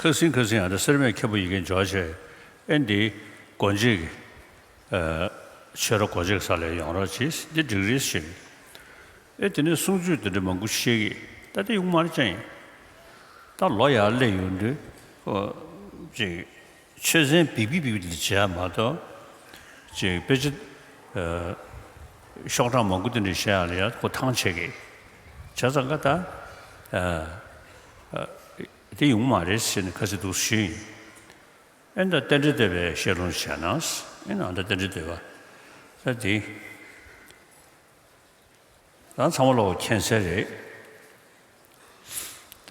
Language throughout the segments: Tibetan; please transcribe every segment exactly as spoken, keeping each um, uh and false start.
ཁ་སང་ཁ་སང་ཡང་ད་སེར་སྨད་མཁན་པོ་ཡི་གེ་འཇོག་བྱས། ཨེ་འདི་སྒོ་འབྱེད་ཀྱི་ཨ་ཆོས་ར་སྒོ་འབྱེད་ཀྱི་ས་ལ་ཡོང་རོགས་གྱིས། འདི་འགྲིག་རེད་ཞུས། ཨེ་དེ་ནས་གསུང་ཆོས་དེ་འདྲ་མང་པོ་བཤད་ཀྱི། ད་དེ་ཡོང་མ་རེད་ཅང་ཡིན། ད་ལོ་ཡར་སླེབས་ཡོང་དུས་ཨོ་ཅིག་ཆོས་ཚན་བིག་བིག་བིག་བིག་འདི་བྱས་མ་གཏོགས། ཅིག་དཔེ་ཆ་ཨ་ཤོག་གྲངས་མང་པོ་དེ་འདྲ་བཤད་ཡག་ལ་ཡ་ཁོ་ཐང་ཆད་ཀྱི། བྱས་ཙང་ཀ་ད་ཨ་ཨ་དེ་ཡོང་མ་རེད་ཟེར་ནས་ཁ་ཤས་འདུག་ཞུས་ཡིན། ཨེ་ད་རྟེན་འབྲེལ་བསྟོད་པའི་ཞལ་ལུང་བྱས་ན། ཨེ་ན་ད་རྟེན་འབྲེལ་བསྟོད་པ་ད་དེ། ད་ཚང་མ་ལོག་མཁྱེན་གསལ་རེད། ད་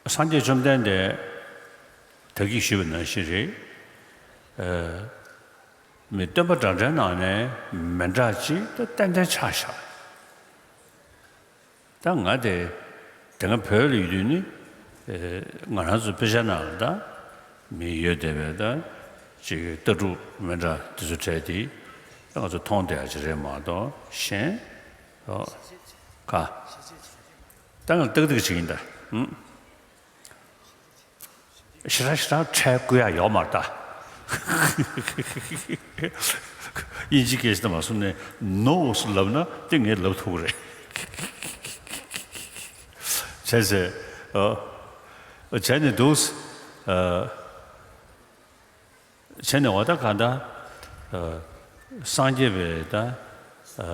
སངས་རྒྱས་བཅོམ་ལྡན་འདས་ད་གིན་ཞུས་པ་ནང་བཞིན་རེད། ཨ་མི་སྟོན་པ་འདྲ་འདྲའི་ནང་ནས་མི་འདྲ་ཅིག་ད་ཏན་ཏན་ཆགས་བཞག་ད་ང་དེ་དེ་སྔ་བོད་ལ་ཡོད་དུས་ནི་ཨེ་ང་རང་ཚོ་དཔེ་ཆ་ནང་ལ་ད་མི་ཡོད་བསྡད་པའི་ད་ཅིག་ལྟ་གྲུབ་མི་འདྲ་དེ་ཚོ་བྲལ་ཏེ་ད་ང་ཚོ་མཐོང་བསྡད་ཡག་ཅིག་རེད་མ་གཏོགས་གཞན་ཨོ་ཁ་ད་ང་ཏག་ཏག་ཅིག་ཡིན་ད། ཨུམ། ཞེ་དྲག་ཞེ་དྲག་ཁྲལ་བསྐུར་ཡག་ཡོད་མ་རེད་ད། དབྱིན་ཇི་སྐད་ཆ་དེ་མ་གསུངས་ནས་ནོ་ལབ་ན་དེ་ངས་ལབ་ཐུབ་ཀྱི་རེད། བྱས་ཚེ་ཨ་བྱས་ནས་འདུག་ཨ་བྱས་ནས་འོ་ད་ག་ད་ཨ་སངས་རྒྱས་པའི་ད་ཨ་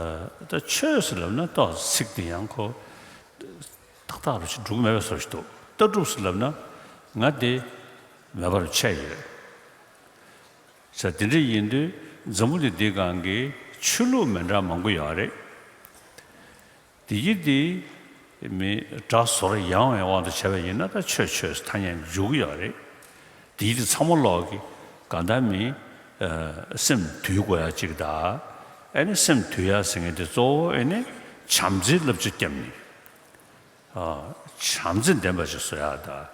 ད་ཆོས་ཟེར་ལབ་ན་ཏོག་ཚིག་དེ་ཡང་ཁོ་ཏག་ཏག་རུ་ཞིག་འགྲུབ་མེད་པའི་བཟོ་ཞིག་འདུག་ལྟ་གྲུབ་ཟེར་ལབ་ན་ང་དེ་མེད་པར་ཆད་ཡོད། ས་དེ་འདྲ་ཡིན་དུས་འཛམ་བུ་གླིང་འདིའི་སྒང་གི་ཆོས་ལུགས་མི་འདྲ་མང་པོ་ཡོད་རེད། དེ་ཡི་དེ་མི་དགྲ་ཟོར་ཡང་བའི་དབང་དུ་བྱས་པ་ཡིན་ན་ད་ཆོས་ཆོས་ཐ་སྙད་འཇུག་གི་ཡོད་རེད། དེ་ཡི་དེ་ཚང་མ་ལོག་གི་གང་ལྟར་མི་ཨ་སེམས་དུལ་དགོས་ཡ་གཅིག་ད། ཨ་ནི་སེམས་དུལ་ཡ་ཟེར་མཁན་དེ་གཙོ་བོ་ཨ་ནི་བྱམས་བརྩེའི་བསླབ་བྱ་བརྒྱབ་ནས། ཨ་བྱམས་བརྩེ་ལྡན་པ་ཞིག་བཟོ་ཡག་དང་།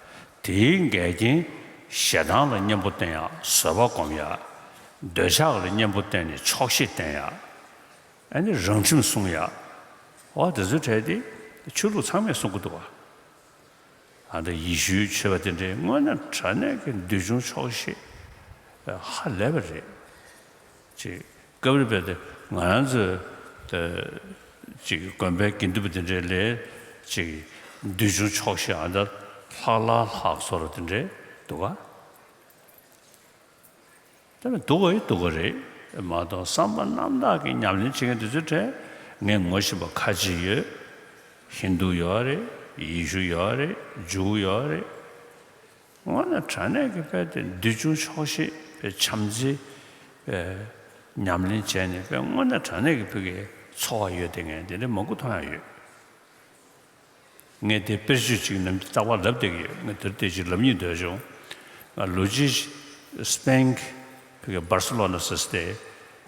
དེའི་འགལ་རྐྱེན་ཞེ་སྡང་ལ་གཉེན་པོ་བསྟེན་ཡག་བཟོད་པ་སྒོམ་ཡག་འདོད་ཆགས་ལ་གཉེན་པོ་བསྟེན་ནས་ཆོག་ཤེས་བསྟེན་ཡག་ཨ་ནི་རང་ཁྲིམས་སྲུང་ཡག་འོ་དེ་ཚོའི་གྲས་དེ་ཆོས་ལུགས་ཚང་མས་སྲུང་གི་འདུག་བ། ཨ་ད་ཡེ་ཤུའི་ཆོས་པ་དེ་འདྲས་དངོས་གནས་དྲང་གནས་ཀྱི་འདོད་ཆུང་ཆོག་ཤེས་ཧ་ལས་པ་རེད། ཅེས། སྐབས་རེ་བས་ཏེ་ང་རང་ཚོས་ཏེ་ཅིག་དགོན་པའི་དགེ་འདུན་པ་དེ་འདྲའི་ལས་ཅིག་འདོད་ཆུང་ཆོག་ཤེས་ཨ་ད་ལྷག་ལྷག་ལྷག་བཟོ་འདྲ་དེ་འདྲའི་འདུག་ག་དེ་ལ་འདུག་ག་ཡི་འདུག་ག་རེད་མ་གཏོགས་བསམ་པ་རྣམ་དག་གི་ཉམས་ལེན་བྱེད་མཁན་དེ་ཚོའི་གྲས་ངས་ངོ་ཤེས་པ་ཁ་ཅིག་ཡོད། ཧིན་དུ་ཡོད་རེད། ཡེ་ཤུ་ཡོད་རེད། ཇུའུ་ཡོད་རེད། དངོས་གནས་དྲང་གནས་ཀྱི་དཔེ་དེ་འདོད་ཆུང་ཆོག་ཤེས་དཔེ་བྱམས་བརྩེ་དཔེ་ཉམས་ལེན་བྱས་ནས་དཔེ་དངོས་གནས་དྲང་གནས་ཀྱི་ཕ་གིའི་འཚོ་བ་ཡོད་དེ་ངས་དེ་འདྲ་མང་པོ་མཐོང་ཡག་ཡོད། ངས་དེ་དཔེར་བརྗོད་ཅིག་ནམ་རྒྱུན་རྟག་པར་ལབ་བསྡད་ཀྱི་ཡོད། ངས་དེར་དེ་ཅིག་ལབ་སྙིང་འདོད་བྱུང་། ང་ལོ་རྗེ་སི་པེན་གྱི་ཕ་གི་སྦར་སེ་ལོ་ན་ཟེར་སྟེ་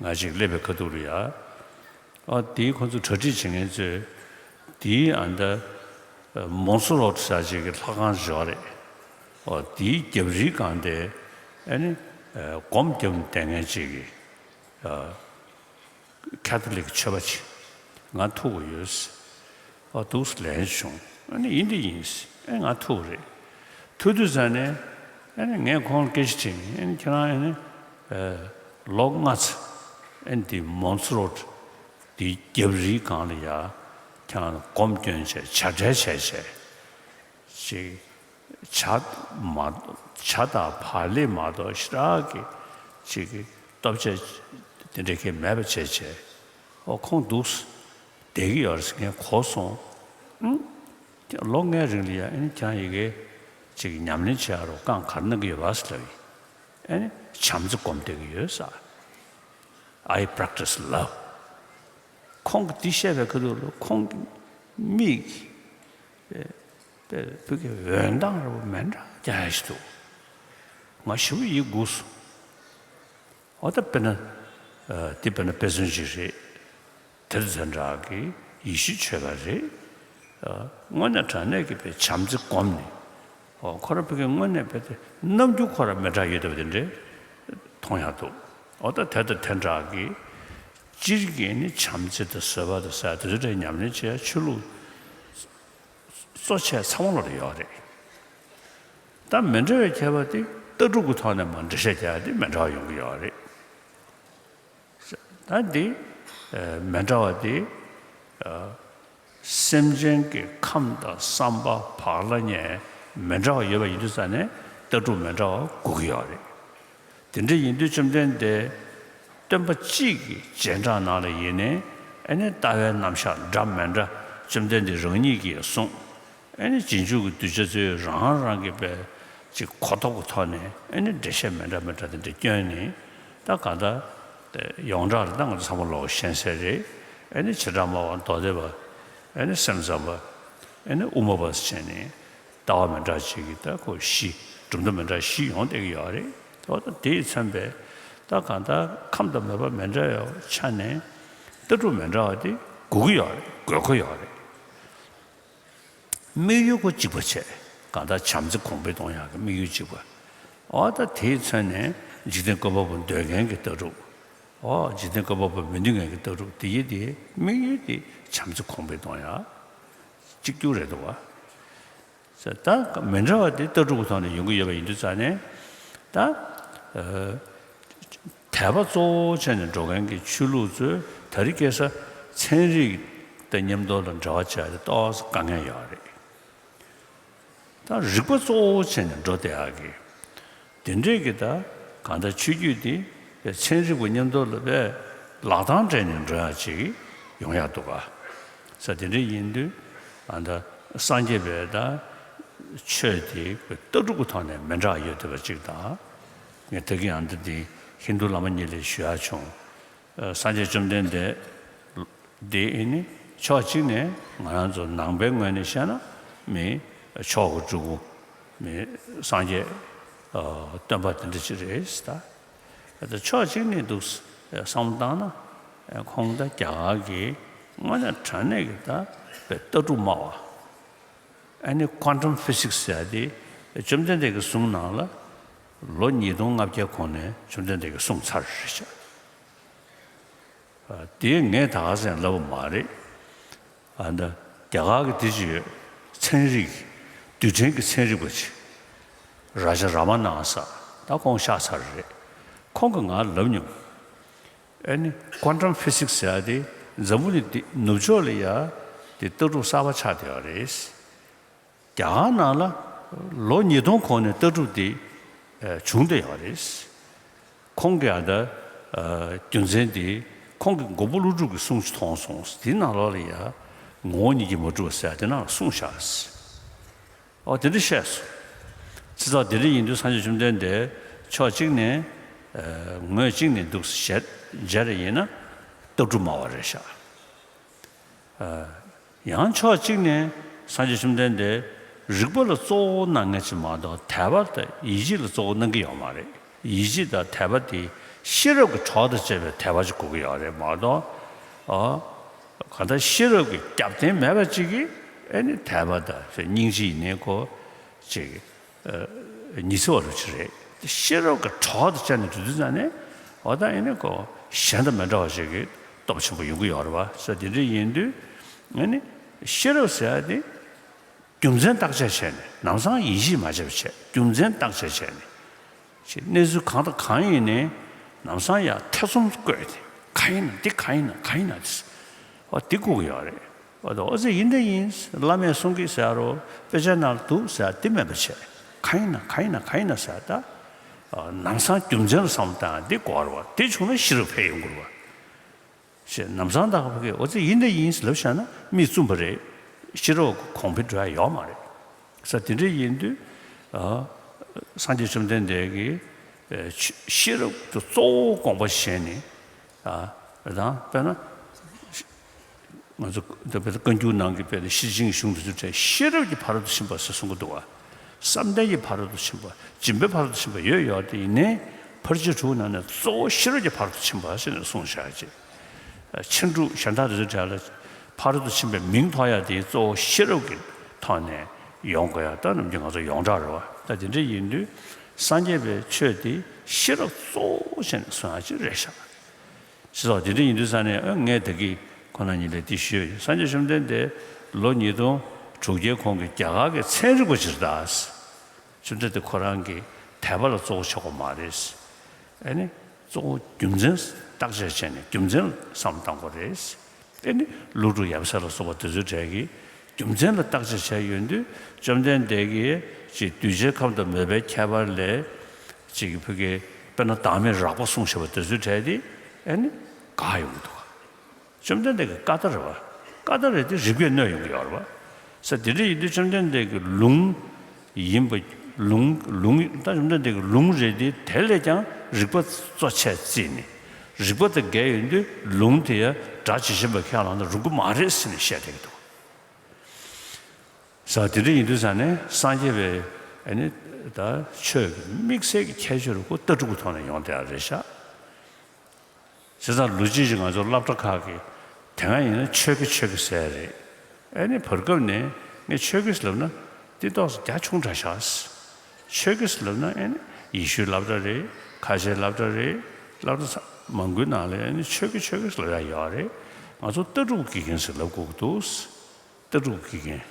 ང་ཅིག་སླེབས་པའི་ཁ་ཐུག་རེད་ཡ། ཨ་དེའི་ཁོང་ཚོ་གྲ་སྒྲིག་བྱེད་མཁན་ཚོས་དེའི་ཨ་ད་མོན་སོ་རོ་ཟེར་ཅིག་གི་ལྷ་ཁང་ཞིག་ཡོད་རེད། ཨོ་དེའི་རྒྱབ་རིའི་སྒང་དེ་ཨ་ནི་ཨ་སྒོམ་རྒྱབ་ནས་བསྡད་མཁན་ཅིག་གིས་ཨ་ཁ་ཐོ་ལིག་ཆོས་པ་ཅིག་ང་ཐུག་གི་ཡོད་ཟེར། ཨ་འདུག་སེ་ལན་བྱུང་། ཨ་ནི་ཡིན་འདི་ཡིན་ཟེར། ཨ་ང་ཐུག་རེད། ཐུག་དུས་ཙ་ནས་ཨ་ནི་ངས་ཁོང་ལ་སྐད་ཆ་དྲིས། ཨ་ནི་ཁྱེད་རང་ཨ་ནི་ཨ་ལོ་ལྔ་ཙམ་ཨ་ནི་འདི་མོན་སོ་རོ་འདི་རྒྱབ་རིའི་སྒང་ལ་ཡ་ཁྱེད་རང་སྒོམ་སྐྱོན་བྱས་བྱ་བྲལ་བྱས་བྱས་ཅིག་བྱ་མ་བྱ་དང་བག་ལེབ་མ་གཏོགས་ཞེ་དྲག་གི་ཅིག་གི་སྟོབས་ཆེ་དེ་འདྲ་གི་མེད་པ་བྱས་བྱས། ཨོ་ཁོང་འདུག་སེ་བསྡད་ཀྱི་ཡོད་རེད་ཟེར་ངས་གོ་སོང་། ཨང་། ལོ་ལྔའི་རིང་ལ་ཡ་ཨ་ནི་ཁྱེད་རང་ཡི་གེ་ཅིག་ཉམས་ལེན་བྱེད་ཡ་རོགས་བཀའ་ག་རེ་གནང་གི་ཡོད་པ་ཟེར་ལབ་ཡིན། ཨ་ནི་བྱམས་བརྩེ་སྒོམ་བསྡད་ཀྱི་ཡོད་ཟེར། I practice love. ཁོང་གིས་འདི་བཤད་པའི་ཁ་ཐུག་ལ་ཁོང་གི་མིག་གིས་དཔེ་དཔེ་ཕ་གི་འོད་མདངས་འདྲ་པོ་མེ་འདྲ་རྒྱག་ཡ་ཞིག་འདུག་ང་ཞེ་པོ་ཡིད་མགུ་སོང་། འོ་ད་དཔེར་ན་ཨ་འདི་དཔེར་ན་དཔེ་མཚོན་ཅིག་རེད། དེར་ཚན་དྲག་གི་ཡེ་ཤུ་ཆོས་པ་རེད། ཨ་དངོས་གནས་དྲང་གནས་ཀྱི་དཔེ་བྱམས་བརྩེ་སྒོམ་ནས། ཨོ་ཁོ་རང་ཕ་གི་དངོས་གནས་དཔེ་དེ་རྣམ་འགྱུར་ཁོ་རང་མི་འདྲ་ཡོད་བསྡད་པ་དེ་འདྲས་མཐོང་ཡག་འདུག་ཨོ་ད་དེ་དང་དེ་འདྲ་གི་སྤྱིར་གྱི་ནི་བྱམས་བརྩེ་དང་བཟོད་པ་དང་ཟེར་དེ་ཚོ་འདྲ་ཉམས་ལེན་བྱེད་ཡ་ཆོས་ལུགས་ གཙོ་ཆེ་ཚང་མ་ལོག་ལ་ཡོད་རེད། ད་མི་འདྲ་བའི་ཁྱད་པར་དེ་ལྟ་གྲུབ་ཀྱི་ཐོག་ནས་མར་འགྲེལ་བཤད་རྒྱག་ཡ་དེ་མི་འདྲ་བ་ཡོང་གི་ཡོད་རེད། ད་འདི་མི་འདྲ་བ་དེ་སེམས་ཅན་གྱི་ཁམས་དང་བསམ་པ་བག་ལ་ཉལ་མི་འདྲ་བ་ཡོད་པ་ཡིན་དུས་ཙང་ནས་ལྟ་གྲུབ་མི་འདྲ་བ་དགོས་ཀྱི་ཡོད་རེད། དེ་འདྲ་ཡིན་དུས་བཅོམ་ལྡན་འདས་སྟོན་པ་གཅིག་གི་རྗེས་འབྲང་ནང་ལ་ཡིན་ནའི་ཨ་ནི་ལྟ་བའི་རྣམ་གཞག་འདྲ་མི་འདྲ་བཅོམ་ལྡན་འདས་རང་ཉིད་ཀྱིས་གསུངས། ཨ་ནི་རྗེས་འཇུག་གི་གདུལ་བྱ་ཚོས་རང་རང་གི་པའི་ཅིག་གོ་རྟོགས་ཀྱི་ཐོག་ནས་ཨ་ནི་འགྲེལ་བཤད་མི་འདྲ་མི་འདྲ་དེ་འདྲ་བསྐྱོན་ནས་ད་གང་ལྟར་ཡོངས་གྲགས་ལ་ད་ང་ཚོ་ཚང་མ་ལོག་ཤེས་གསལ་རེད། ཨ་ནི་བྱེ་བྲག་སྨྲ་བ་མདོ་སྡེ་པ། ཨ་ནི་སེམས་ཙམ་པ། ཨ་ནི་དབུ་མ་པ་ཟེར་བྱས་ནས་ལྟ་བ་མི་འདྲ་ཅིག་གི་ད་ཁོ་བཞི་གྲུབ་མཐའ་མི་འདྲ་བཞི་ཡོང་བསྡད་ཀྱི་ཡོད་རེད། དེ་བ་ད་དེས་མཚོན་པའི་ད་གང་ལྟར་ཁམས་དང་མོས་པ་མི་འདྲ་བའི་ཆ་ནས་ལྟ་གྲུབ་མི་འདྲ་བ་དེ་དགོས་ཀྱི་ཡོད་རེད། དགོས་མཁོ་ཡོད་རེད། དམིགས་ཡུལ་ཁོ་གཅིག་པ་བྱས། གང་ལྟར་བྱམས་བརྩེ་གོང་འཕེལ་གཏོང་ཡག་གི་དམིགས་ཡུལ་གཅིག་པ། འོ་ད་དེས་མཚོན་ནས་འཇིག་རྟེན་བཀོད་པ་པོ་འདོད་མཁན་གྱི་ལྟ་གྲུབ། འོ་འཇིག་རྟེན་བཀོད་པ་པོ་མི་འདོད་མཁན་གྱི་ལྟ་གྲུབ་དེ་ཡི་དེ་དམིགས་ཡུལ་དེ་བྱམས་བརྩེ་གོང་འཕེལ་གཏོང་ཡག་གཅིག་གྱུར་རེད་འདུག་བ། ད་མི་འདྲ་བ་དེ་ལྟ་གྲུབ་ཀྱི་ཐོག་ནས་ཡོང་གི་ཡོད་པ་ཡིན་དུས་ཙང་ནས་ད། དད་པ་གཙོ་བོ་བྱས་ནས་འགྲོ་མཁན་གྱི་ཆོས་ལུགས་ཚོས་དེ་རིང་ཁ་སང་ཚན་རིག་དང་མཉམ་དུ་ལ་འབྲེལ་བ་བྱས་ཏེ་ཏོག་ཙམ་དཀའ་ངལ་ཡོད་རེད། ད་རིག་པ་གཙོ་བོ་བྱས་ནས་འགྲོ་བསྡད་ཡག་གི་དེ་འདྲས་ཀྱི་ད་གང་ལྟར་ཆོས་བརྒྱུད་འདི་ཚན་རིག་པ་མཉམ་དུ་ལ་བས་ལག་གདང་སྦྲེལ་ནས་འགྲོ་ཡག་ཅིག་ཡོང་ཡག་འདུག་ག་ས་དེ་འདྲས་ཡིན་དུས་ཨ་ད་སངས་རྒྱས་པའི་ད་ཆོས་དེ་ལྟ་གྲུབ་ཀྱི་ཐོག་ནས་མི་འདྲ་ཡོད་བསྡད་པ་ཅིག་དང་། ངས་ད་གིན་ཨ་ད་འདི་ཧིན་རྡུ་བླ་མ་གཉིས་ལ་ཞུ་ཡག་བྱུང་། སངས་རྒྱས་བཅོམ་ལྡན་འདས་འདི་ཨེ་ནི་ཕྱོགས་གཅིག་ནས་ང་རང་ཚོ་ནང་པའི་ངོས་ནས་བཤད་ན་མི་མཆོག་གི་སྤྲུལ་སྐུ་མི་སངས་རྒྱས་སྟོན་པ་དེ་འདྲ་ཅིག་རེད་ད། ད་ཕྱོགས་གཅིག་ནས་འདུག་བསམ་བློ་བཏང་ན་ཁོང་ད་རྒྱ་གར་གྱི་དངོས་གནས་དྲང་གནས་ཀྱི་ད་པའི་ལྟ་གྲུབ་སྨྲ་བ། ཨ་ནི་ཀོན་ཊམ་ཕི་སིག་སི་ཟེར་ཡ་དེ་བཅོམ་ལྡན་འདས་ཀྱི་གསུང་ནང་ལ་ལོ་ཉིས་སྟོང་ལྔ་བརྒྱ་གོང་ནས་བཅོམ་ལྡན་འདས་ཀྱིས་གསུངས་ཚར་རེད་ཤག་དེ་ངས་ད་ག་ཟེ་ལབ་པ་མ་རེད། ཨ་ནི་རྒྱ་གར་གྱི་དེ་ཅི་ཡོད་ཚན་རིག་རྡུལ་ཕྲན་གྱི་ཚན་རིག་པ་ཅིག་རཱ་ཇ་རཱ་མ་ནན་ས་ད་ཁོང་གཤེགས་ཚར་རེད། ཁོང་གིས་ང་ལབ་མྱོང་། ཨ་ནི་ཀོན་ཊམ་ཕི་སིག་སི་ཟེར་ཡ་དེ་འཛམ་བུ་གླིང་འདི་ནུབ་ཕྱོགས་ལ་ཡ་དེ་ལྟ་གྲུབ་གསར་པ་ཆགས་བསྡད་ཡོད་རེད། རྒྱ་གར་ནང་ལ་ལོ་ཉིས་སྟོང་གོང་ནས་ལྟ་གྲུབ་དེ་བྱུང་བསྡད་ཡོད་རེད། ཁོང་གིས་ཨ་ད་རྒྱུ་མཚན་དེ་ཁོང་གིས་མགོན་པོ་ཀླུ་སྒྲུབ་ཀྱི་གསུང་ཅིག་མཐོང་སོང་། དེ་ནང་ལོགས་ལ་ཡ་ངོ་བོ་ཉིད་ཀྱིས་མ་གྲུབ་པ་ཟེར་ཡ་དེ་ནང་ལ་གསུངས་བཞག་ཟེར། ཨོ་དེ་འདྲ་བཤད་སོང་། ཚེ་སྲོག་དེ་འདྲ་ཡིན་དུས་སངས་རྒྱས་བཅོམ་ལྡན་འདས་ཕྱོགས་གཅིག་ནས་ཨ་ངོས་གཅིག་ནས་འདུག་ཞེས་མཇལ་རེ་ཡིན་ན་ལྟ་གྲུབ་སྨྲ་བ་རེད་ཤག་ཨ་ཡང་ཕྱོགས་གཅིག་ནས་སངས་རྒྱས་བཅོམ་ལྡན་འདས་རིག་པ་ལ་གཙོ་བོ་གནང་མཁན་ཅིག་མ་གཏོགས་དད་པ་དང་ཡིད་ཆེས་ལ་གཙོ་བོ་གནང་གི་ཡོད་མ་རེད། ཡིད་ཆེས་དང་དད་པ་དེ་ཤེས་རབ་ཀྱི་གྲོགས་དང་བཅས་པའི་དད་པ་ཅིག་དགོས་ཀྱི་ཡོད་རེད་མ་གཏོགས་ཨ། གང་ལྟར་ཤེས་རབ་ཀྱི་རྒྱབ་རྟེན་མེད་པ་ཅིག་གིས་ཨེ་ནི་དད་པ་དང་སྙིང་རྗེ་ཡིན་ནའི་ཁོ་ཅིག་ཨ་ཉི་ཚེ་བ་རུ་ཅིག་རེད། དེ་ཤེས་རབ་ཀྱི་གྲོགས་དང་བཅས་ནས་འགྲོ་དུས་ཙང་ནས་འོ་ད་ཨེ་ནི་ཁོ་གཞན་དང་མི་འདྲ་བ་ཅིག་གི་སྟོབས་ཆེན་པོ་ཡོང་གི་ཡོད་རེད་བ། ས་དེ་འདྲ་ཡིན་དུས་ཨེ་ནི་ཤེས་རབ་ཟེར་ཡ་དེ་རྒྱུ་མཚན་བརྟག་དཔྱད་བྱས་ནས་ལམ་སང་ཡིད་ཆེས་མ་བྱས་པ་བྱས་རྒྱུ་མཚན་བརྟག་དཔྱད་བྱས་ནས། ཅེས་གནས་ཚུལ་གང་དང་གང་ཡིན་ནའི་ལམ་སང་ཡང་ཐེ་ཚོམ་བཀོད་དེ་གང་ཡིན་ན་འདི་གང་ཡིན་ན་གང་ཡིན་ན་དེ་ཨོ་འདི་དགོས་ཀྱི་ཡོད་རེད། ཨོ་དེ་ཨོ་ཙི་ཡིན་དེ་ཡིན་བླ་མས་གསུང་གི་ཟེར་རོ་དཔེ་ཆ་ནང་ལ་འདུག་ཟེར་འདི་མེད་པ་བྱས་གང་ཡིན་ན་གང་ཡིན་ན་གང་ཡིན་ན་ཟེར་ད་ལམ་སང་རྒྱུ་མཚན་ལ་བསམ་བློ་བཏང་འདི་དགོས་རེད་བ། དེ་བྱུང་ན་ཤེས་རབ་འཕེལ་ཡོང་དགོས་རེད་བ། ཞེས་ལམ་སང་ད་ག་ཕ་གི་ཨོ་ཙི་ཡིན་དེ་ཡིན་ལབ་བཞག་ན་མིག་བཙུམ་པ་རེད། ཤེས་རབ་གོང་འཕེལ་འགྲོ་ཡ་ཡོད་མ་རེད། ས་དེ་འདྲ་ཡིན་དུས་ཨ་སངས་རྒྱས་བཅོམ་ལྡན་འདས་ཀྱིས་ཨ་ཤེས་རབ་ཏུ་གཙོ་བོ་དགོངས་པ་བཞེས་ནས་ཨ་རེད་དང་དཔེར་ན་ང་ཚོ་ད་དཔེར་ན་བཀའ་འགྱུར་ནང་གི་དཔེར་ན་ཤེར་ཕྱིན་གྱི་གཞུང་དེ་ཚོ་བྲིས་ཤེས་རབ་ཀྱི་ཕ་རོལ་ཏུ་ཕྱིན་པ་ཟེར་གསུང་གི་འདུག་བ། བསམ་གཏན་གྱི་ཕ་རོལ་ཏུ་ཕྱིན་པ་སྦྱིན་པའི་ཕ་རོལ་ཏུ་ཕྱིན་པ་ཡོད་ཡོད་དེ་ཡིན་ནའི་ཕར་ཕྱིན་དྲུག་ནང་ནས་གཙོ་བོ་ཤེས་རབ་ཀྱི་ཕ་རོལ་ཏུ་ཕྱིན་པ་ཟེར་ནས་གསུངས་བཞག་ཅིག་ཕྱིན་དྲུག་གཞན་དག་དེ་ཚོའི་གྲས་ལ་ཕ་རོལ་ཏུ་ཕྱིན་པའི་མིང་ཐོགས་ཡ་དེ་གཙོ་བོ་ཤེས་རབ་ཀྱི་ཐོག་ནས་ཡོང་དགོས་ཡ་ད་ནམ་རྒྱུན་ང་ཚོ་ཡོངས་གྲགས་རེད་བ། ད་དེ་འདྲ་ཡིན་དུས་སངས་རྒྱས་པའི་ཆོས་དེ་ཤེས་རབ་གཙོ་བོ་བྱས་ནས་གསུང་ཡ་ཅིག་རེད་ཤག་ཞེས་སོགས་དེ་འདྲ་ཡིན་དུས་ས་ནས་ཨ་ངས་ད་གིན་ཁོ་ན་ཉིད་ལས་དེ་ཞུས་ཡོད། སངས་རྒྱས་བཅོམ་ལྡན་འདས་ལོ་ཉིས་སྟོང་ དྲུག་བརྒྱའི་གོང་གི་རྒྱ་གར་གྱི་ཚན་རིག་པ་ཅིག་རེད་ད། བཅོམ་ལྡན་འདས་ཁོ་རང་གིས་དད་པ་ལ་གཙོ་བོ་ཆགས་པ་མ་རེད། ཨ་ནི་གཙོ་བོ་རྒྱུ་མཚན་བརྟག་དཔྱད་བྱས་ནས་རྒྱུ་མཚན་ལ་བསམ་བློ་བཏང་དགོས་རེད། ཨ་ནི་ཀླུ་སྒྲུབ་ཡབ་སྲས་ལ་སོགས་པ་དེ་ཚོའི་གྲས་ཀྱིས་རྒྱུ་མཚན་ལ་བརྟག་དཔྱད་བྱས་ཡོང་དུས་བཅོམ་ལྡན་འདས་ཀྱིས་ཅིག་གདུལ་བྱའི་ཁམས་དང་མོས་པའི་ཁྱད་པར་ལས་ཅིག་ཕ་གི་དཔེར་ན་བདག་མེད་རགས་པ་གསུངས་བཞག་པ་དེ་ཚོའི་གྲས་དེ་ཨ་ནི་དགག་ཡོང་གི་འདུག་བཅོམ་ལྡན་འདས་ཀྱི་བཀའ་རྟགས་རེད་བ། བཀའ་རྟགས་རེད་དེ་རིགས་པས་གནོན་ཡོང་གི་ཡོད་རེད་བ། ས་དེ་འདྲ་ཡིན་དུས་བཅོམ་ལྡན་འདས་ཀྱི་ལུང་ཡིན་པ། ལུང་ལུང་ད་བཅོམ་ལྡན་འདས་ཀྱི་ལུང་རེད་དེ་དེ་ལས་ཀྱང་རིགས་པ་གཙོ་ཆེ་བརྩིས་ནས་རིགས་པ་དང་འགལ་ཡོང་དུས་ལུང་དེ་ཡང་སྒྲ་ཇི་བཞིན་པ་ཁས་བླངས་ན་རུང་གི་མ་རེད་ཟེར་ནས་བཤད་བསྡད་ཀྱི་འདུག་ས་དེ་འདྲ་ཡིན་དུས་ས་ནས་སངས་རྒྱས་པའི་ཨ་ནི་ད་ཆོས་ཀྱི་དམིགས་བསལ་གྱི་ཁྱད་ཆོས་རུ་ཁོ་ལྟ་གྲུབ་ཀྱི་ཐོག་ནས་ཡོང་བསྡད་ཡ་རེད་ཤག་བྱས་ཙང་ལོ་རྒྱུས་ཀྱི་ང་ཚོ་སློབ་གྲྭ་ཁག་གི་དེ་སྔ་ཡིན་ན་ཆོས་དགེ་ཆོས་དགེ་ཟེར་རེད། ཨ་ནི་བར་སྐབས་ནས་ངས་ཆོས་དགེ་ཟེར་ལབ་ན་དེ་ཏོག་ཙམ་རྒྱ་ཆུང་དྲགས་ཤག་ཆོས་དགེ་ཟེར་ལབ་ན་ཨ་ནི་ཡེ་ཤུའི་སློབ་གྲྭ་རེད། ཁ་ཆེའི་སློབ་གྲྭ་རེད། སློབ་གྲྭ་ཚ་མང་པོའི་ནང་ལ་ཨ་ནི་ཆོས་དགེ་ཆོས་དགེ་ཟེར་ལབ་ཡ་ཡོད་རེད། ང་ཚོ་ལྟ་གྲུབ་དགེ་རྒན་ཟེར་ལབ་དགོས་ཀྱི་འདུག་ལྟ་གྲུབ་དགེ་རྒན་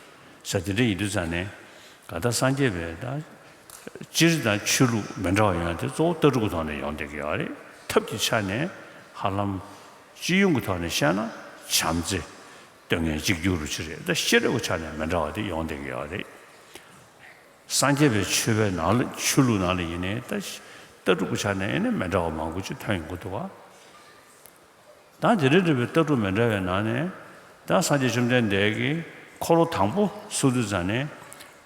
ཟེར་དེ་འདྲ་ཡིན་དུས་ཙང་ནས་གང་ལྟར་སངས་རྒྱས་པའི་ད་སྤྱིར་དང་ཆོས་ལུགས་མི་འདྲ་བ་ཡོང་ཡ་དེ་གཙོ་བོ་ལྟ་གྲུབ་ཀྱི་ཐོག་ནས་ཡོང་བསྡད་ཀྱི་ཡོད་རེད། ཐབས་ཀྱི་ཆ་ནས་ཧ་ལམ་སྤྱི་ཡོངས་ཀྱི་ཐོག་ནས་བཤད་ན་བྱམས་བརྩེ་སྟོན་མཁན་གཅིག་གྱུར་རུ་ཅིག་རེད། ད་ཤེས་རབ་ཀྱི་ཆ་ནས་མི་འདྲ་བ་དེ་ཡོང་བསྡད་ཀྱི་ཡོད་རེད། སངས་རྒྱས་པའི་ཆོས་པའི་ནང་ལ་ཆོས་ལུགས་ནང་ལ་ཡིན་ནའི་ད་ལྟ་གྲུབ་ཀྱི་ཆ་ནས་ཡིན་ནའི་མི་འདྲ་བ་མང་པོ་ཅིག་ཐོན་ཡོང་གི་འདུག་བ། ད་དེ་འདྲ་འདྲ་བའི་ལྟ་གྲུབ་མི་འདྲ་བའི་ནང་ནས་ད་སངས་རྒྱས་བཅོམ་ལྡན་འདས་ཀྱིས་འཁོར་ལོ་དང་པོ་གསུང་དུས་ཙང་ནས་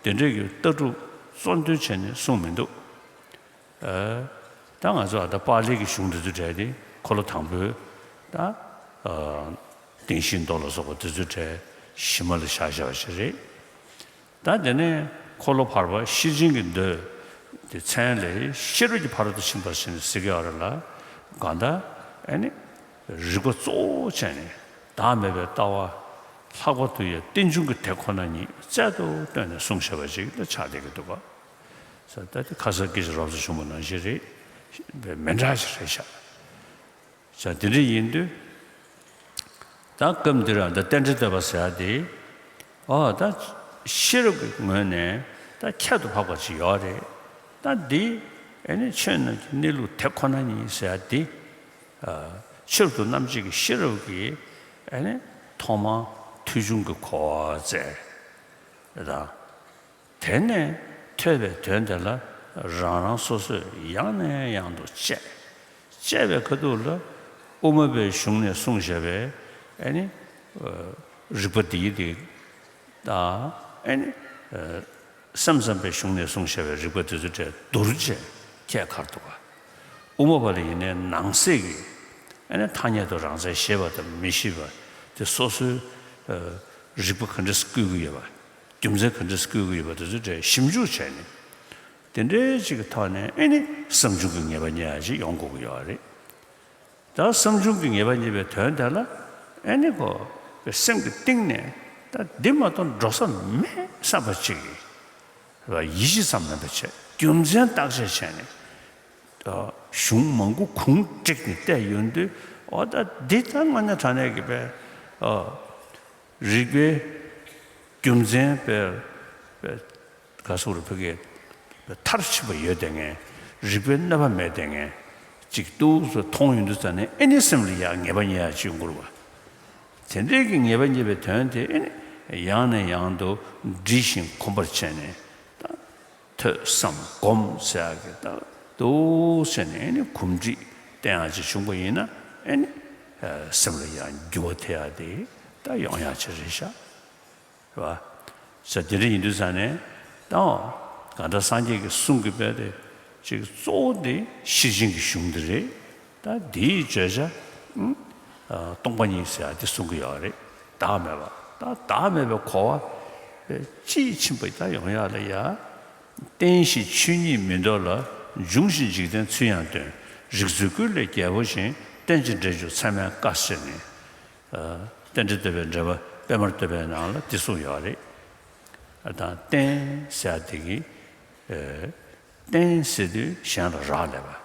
དེ་འདྲའི་གི་ལྟ་གྲུབ་གཙོ་འདོན་བྱས་ནས་གསུངས་མི་འདུག་ཨ། ད་ང་ཚོ་ཨ་ད་པཱ་ལི་གི་གཞུང་འདི་ཚོའི་གྲས་དེ་འཁོར་ལོ་དང་པོའི་ད་ཨ་བདེན་བཞིའི་མདོ་ལ་སོགས་པ་འདི་ཚོའི་གྲས་གཞི་མ་ལ་བཞག་བཞག་པ་ཞིག་རེད། ད་དེ་ནས་འཁོར་ལོ་བར་པ་ཤེར་ཕྱིན་གྱི་མདོ་དེ་མཚན་ལས་ཤེས་རབ་ཀྱི་ཕ་རོལ་ཏུ་ཕྱིན་པ་ཞེས་ཟེར་གྱི་ཡོད་རེད་ལ། གང་ལྟར་ཨ་ནི་རིགས་པ་གཙོ་བོ་བྱས་ནས་བདག་མེད་པའི་ལྟ་བ་ལྷག་པར་དུ་ཡང་རྟེན་འབྱུང་གི་དེ་ཁོ་ན་ཉིད་རྩལ་དུ་བཏོན་ནས་གསུངས་བཞག་པ་ཅིག་ལ་ཆགས་བསྡད་ཀྱི་འདུག་ག་ས་ད་དེ་ཁ་སང་སྐད་ཆ་རོབ་ཙམ་བྱུང་བ་ནང་བཞིན་རེད། མི་འདྲ་ཞིག་རེད་ཤག་ས་དེ་འདྲ་ཡིན་དུས། ད་སྐབས་འདིར་ད་རྟེན་འབྲེལ་བསྟོད་པ་ཟེར་ཡ་དེ། ཨོ་ད་ཤེས་རབ་ཀྱི་ངོས་ནས་ད་ཁྱད་དུ་འཕགས་པ་ཅིག་ཡོད་རེད། ད་འདི་ཨ་ནི་ཆོས་རྣམས་ཀྱི་གནས་ལུགས་དེ་ཁོ་ན་ཉིད་ཟེར་ཡ་དེ། ཨ། ཆོས་རབ་ཏུ་རྣམ་འབྱེད་ཀྱི་ཤེས་རབ་ཀྱིས་ཨ་ནི་ཐོག་མར་ཐོས་བྱུང་གི་གོ་བ་བཙལ། ད། དེ་ནས་ཐོས་པའི་དོན་དེ་ལ་རང་རང་སོ་སོས་ཡང་ནས་ཡང་དུ་དཔྱད། དཔྱད་པའི་ཁ་ཐུག་ལ་དབུ་མ་པའི་གཞུང་ནས་གསུངས་བཞག་པའི་ཨ་ནི་རིགས་པ་འདིའི་རིགས་དང་ཨ་ནི་སེམས་ཙམ་པའི་གཞུང་ནས་གསུངས་བཞག་པའི་རིགས་པ་དེ་ཚོ་གྲས་བསྡུར་བྱས་ཁྱད་གར་འདུག་ག་དབུ་མ་པ་ལ་ཡིན་ནའི་ནང་གསེས་ཀྱི་ཨ་ནི་ཐ་སྙད་དུ་རང་མཚན་ཤེས་པ་དང་མི་ཤེས་པ་དེ་སོ་སོའི་རིགས་པ་ག་འདྲས་བཀོད་ཀྱི་ཡོད་པ། རྒྱུ་མཚན་ག་འདྲས་བཀོད་ཀྱི་ཡོད་པ་དེ་ཚོའི་གྲས་ཞིབ་འཇུག་བྱས་ནས། དེ་འདྲའི་ཅིག་གི་ཐོག་ནས་ཨེ་ནི་བསམ་བྱུང་གི་ངེས་པ་རྙེད་ཡ་ཅིག་ཡོང་དགོས་ཀྱི་ཡོད་རེད། ད་བསམ་བྱུང་གི་ངེས་པ་རྙེད་པའི་དོན་དེ་ལ་ཨེ་ནི་ཁོ་སེམས་ཀྱི་གཏིང་ནས་ད་འདི་མ་གཏོགས་འགྲོ་ས་མེད་བསམ་པ་ཅིག་གིས་ཡིད་ཆེས་ཙམ་མིན་པ་བྱས་རྒྱུ་མཚན་བརྟག་དཔྱད་བྱས་ནས་གཞུང་མང་པོ་གུང་བསྒྲིགས་ནས་བལྟས་ཡོང་དུས་ཨོ་ད་འདི་ད་དངོས་གནས་དྲང་གནས་ཀྱི་པས་ཨོ། རིགས་པའི་རྒྱུ་མཚན་པའི་པའི་ག་སོགས་རུ་ཕ་གིའི་མཐར་ཕྱིན་པ་ཡོད་དེ་ངས་རིགས་པའི་གནོད་པ་མེད་དེ་ངས་ཅིག་ཏུ་སུ་མཐོང་ཡོང་དུས་ཙ་ནས་ཨེ་ནི་སེམས་ལ་ཡང་ངེས་པ་རྙེད་ཡ་ཅིག་ཡོང་གི་རེད་བ། དེ་འདྲའི་གི་ངེས་པ་རྙེད་པའི་དོན་དེ་ཨེ་ནི་ཡང་ནས་ཡང་དུ་འདྲིས་ཤིང་གོམས་པར་བྱས་ནས་ད་ཐོས་བསམ་སྒོམ་ཟེར་ཡ་གི་ད་དུ་བྱས་ནས་ཨེ་ནི་གོམས་འདྲིས་བསྟེན་ཡ་ཅིག་བྱུང་པ་ཡིན་ན་ཨེ་ནི་སེམས་ལ་ཡང་འགྱུར་བ་ཐེབས་ཡ་དེ་ད་ཡོང་ཡ་ཅིག་རེད་ཤག་རེད་བ། ས་དེ་འདྲ་ཡིན་དུས་ཙང་ནས་ད་གང་ལྟར་སངས་རྒྱས་ཀྱི་གསུང་གི་དཔེ་དེ་ཅིག་གཙོ་བོ་དེ་ཤེར་ཕྱིན་གྱི་གཞུང་འདི་རེད། ད་འདིའི་བརྗོད་བྱ་ཨ་སྟོང་པ་ཉིད་ཟེར་ཡ་དེ་གསུང་གི་ཡོད་རེད། བདག་མེད་པ་ད་བདག་མེད་པའི་གོ་བ་དཔེ་དཔྱིས་ཕྱིན་པ་ད་ཡོང་ཡ་ལ་ཡ། བརྟེན་ཞིང་ཆོས་ཉིད་མི་ལྡོག་ལ། འབྱུང་ཞིང་འཇིག་རྟེན་ཚུལ་ཡང་སྟོན། རིགས་རུས་ཀུན་ལས་རྒྱལ་པོ་བཞིན། རྟེན་ཅིང་འབྲེལ་འབྱུང་མཚན་མའི་བཀའ་ཟེར་ནས། རྟེན་འབྲེལ་བསྟོད་པའི་འགྲེལ་པ་པད་མར་བསྟོད་པའི་ནང་ལ་འདི་གསུངས་ཡོད་རེད། ཨ་དང་རྟེན་ཟེར་ཡ་དེ་གི་རྟེན་ཟེར་དུས་གཞན་ལ་རག་ལས་པ།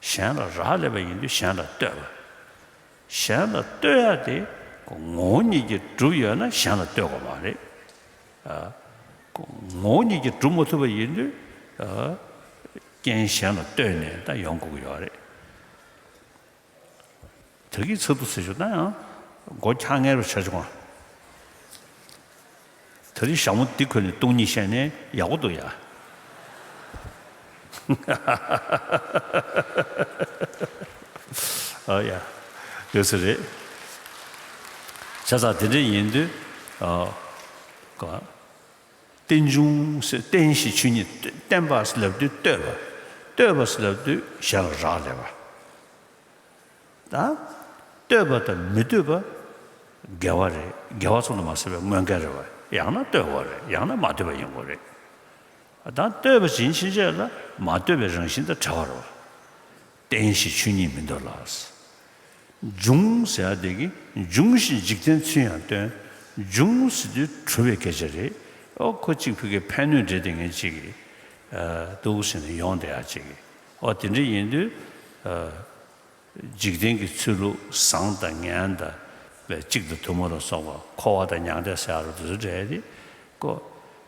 གཞན་ལ་རག་ལས་པ་ཡིན་དུས་གཞན་ལ་ལྟོས་པ། གཞན་ལ་ལྟོས་ཡ་དེ་ངོ་བོ་ཉིད་ཀྱིས་གྲུབ་ཡོད་ན་གཞན་ལ་ལྟོས་དགོས་མ་རེད། ཨ། ངོ་བོ་ཉིད་ཀྱིས་གྲུབ་མ་ཐུབ་པ་ཡིན་དུས། ཨ། རྐྱེན་གཞན་ལ་ལྟོས་ནས་ད་ཡོང་དགོས་ཀྱི་ཡོད་རེད། དེ་གི་ཚིག་ཏུ་ཟེར་ཞུ་ན་ཡང་མགོ་འཁྱག་ངེས་རུ་ཆགས་བྱུང་བ། ད་རེས་ཞྭ་མོ་འདི་གོན་ནས་སྟོང་ཉིད་བཤད་ནས་ཡག་པོ་འདུག་ཡ། ཨ་ཡ། ཡོད་ས་རེད། བྱས་ཙང་དེ་འདྲ་ཡིན་དུས། ཨ། ག་རྟེན་འབྱུང་ཟེར། རྟེན་གཞི་ཆོས་ཉིད། བརྟེན་པ་ཟེར་ལབ་དུས་ལྟོས་པ། ལྟོས་པ་ཟེར་ལབ་དུས་གཞན་ལ་རག་ལས་པ། ད་ལྟོས་པ་དང་མི་ལྟོས་པ་འགལ་བ་རེད། འགལ་བ་ཙམ་དུ་མ་ཟད་པའི་དངོས་འགལ་རེད་པ། ཡང་ན་ལྟོས་དགོས་རེད། ཡང་ན་མ་ལྟོས་པ་ཡིན་དགོས་རེད། ད་ལྟོས་པ་ཡིན་ཕྱིན་ཆད་ལ་མ་ལྟོས་པའི་རང་བཞིན་དང་བྲལ་བ་རེད་པ། རྟེན་གཞི་ཆོས་ཉིད་མི་འདོར་ལ། འབྱུང་ཟེར་ཡ་དེ་གིས་འབྱུང་ཞིང་འཇིག་རྟེན་ཚུལ་ཡང་སྟོན། འབྱུང་ཟེར་དུས་གྲུབ་པའི་སྐད་ཆ་རེད། ཨོ་ཁོ་གཅིག་ཕ་གིའི་ཕན་གནོད་འབྲེལ་དེ་ངས་གཅིག་གིས། ཨ། འདུག་ཟེར་ནས་ཡོང་བསྡད་ཡ་གཅིག་གིས། ཨོ་དེ་འདྲ་ཡིན་དུས། ཨ། འཇིག་རྟེན་གྱི་ཚུལ་ལུགས་བཟང་དང་ངན་དང་། གཅིག་དང་དུ་མ་ལ་སོགས་པ། འཁོར་བ་དང་མྱང་འདས་ཟེར་ཡ་རུ་དེ་ཚོ་འདྲ་དེ། ཀོ།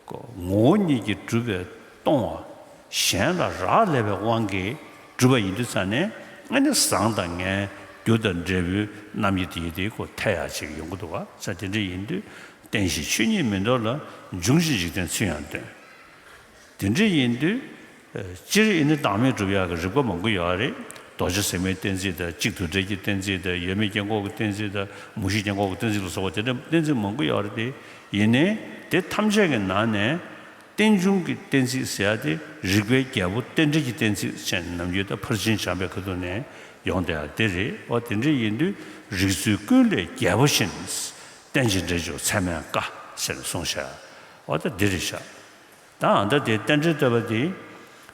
ཀོ། ངོ་བོ་ཉིད་ཀྱིས་གྲུབ་པའི་སྟོང་བ་གཞན་ལ་རག་ལས་པའི་དབང་གིས་གྲུབ་པ་ཡིན་དུས་ཙང་ནས། ཨ་ནི་བཟང་དང་ངན། རྒྱུ་དང་འབྲས་བུའི་རྣམ་དབྱེ་དེ་ཡི་དེ་ཀོ་ཐལ་ཡ་ཅིག་ཡོང་གི་འདུག་བ། ས་དེ་འདྲ་ཡིན་དུས་རྟེན་གཞི་ཆོས་ཉིད་མི་འདོར་ལ། འབྱུང་ཞིང་འཇིག་རྟེན་ཚུལ་ཡང་སྟོན། དེ་འདྲ་ཡིན་དུས། ཨ། སྤྱིར་ཡིན་ན་བདག་མེད་སྒྲུབ་ཡག་གི་རིགས་པ་མང་པོ་ཡོད་རེད། རྡོ་རྗེ་ཟེགས་མའི་གཏན་ཚིགས་དང་། གཅིག་དུ་འབྲེལ་གྱི་གཏན་ཚིགས་དང་། ཡོད་མེད་རྐྱེན་འཁོར་གྱི་གཏན་ཚིགས་དང་། མུ་བཞི་རྐྱེན་འཁོར་གྱི་གཏན་ཚིགས་ལ་སོགས་པ་དེ་འདྲ་གཏན་ཚིགས་མང་པོ་ཡོད་རེད་དེ། ཡིན་ནའི་དེ་ཐམས་ཅད་ཀྱི་ནང་ནས་རྟེན་འབྱུང་གི་གཏན་ཚིགས་ཟེར་ཡ་དེ་རིགས་པའི་རྒྱལ་པོ་རྟེན་འབྲེལ་གྱི་གཏན་ཚིགས་ཟེར་ནས་ནམ་རྒྱུན་ད་ཕར་ཕྱིན་སྦྱངས་པའི་ཁ་ཐུག་ནས་ཡོང་བསྡད་ཡ་དེ་རེད། འོ་དེ་འདྲ་ཡིན་དུས་རིགས་ཚུལ་ཀུན་ལས་རྒྱལ་པོ་བཞིན། རྟེན་ཅིང་འབྲེལ་འབྱུང་ཚད་མས་དཀའ་ཟེར་ནས་གསུངས་ཤག་འོ་ད་འདི་རེད་ཤག་ད་ཨ་ད་དེ་རྟེན་འབྲེལ་བསྟོད་པ་དེ།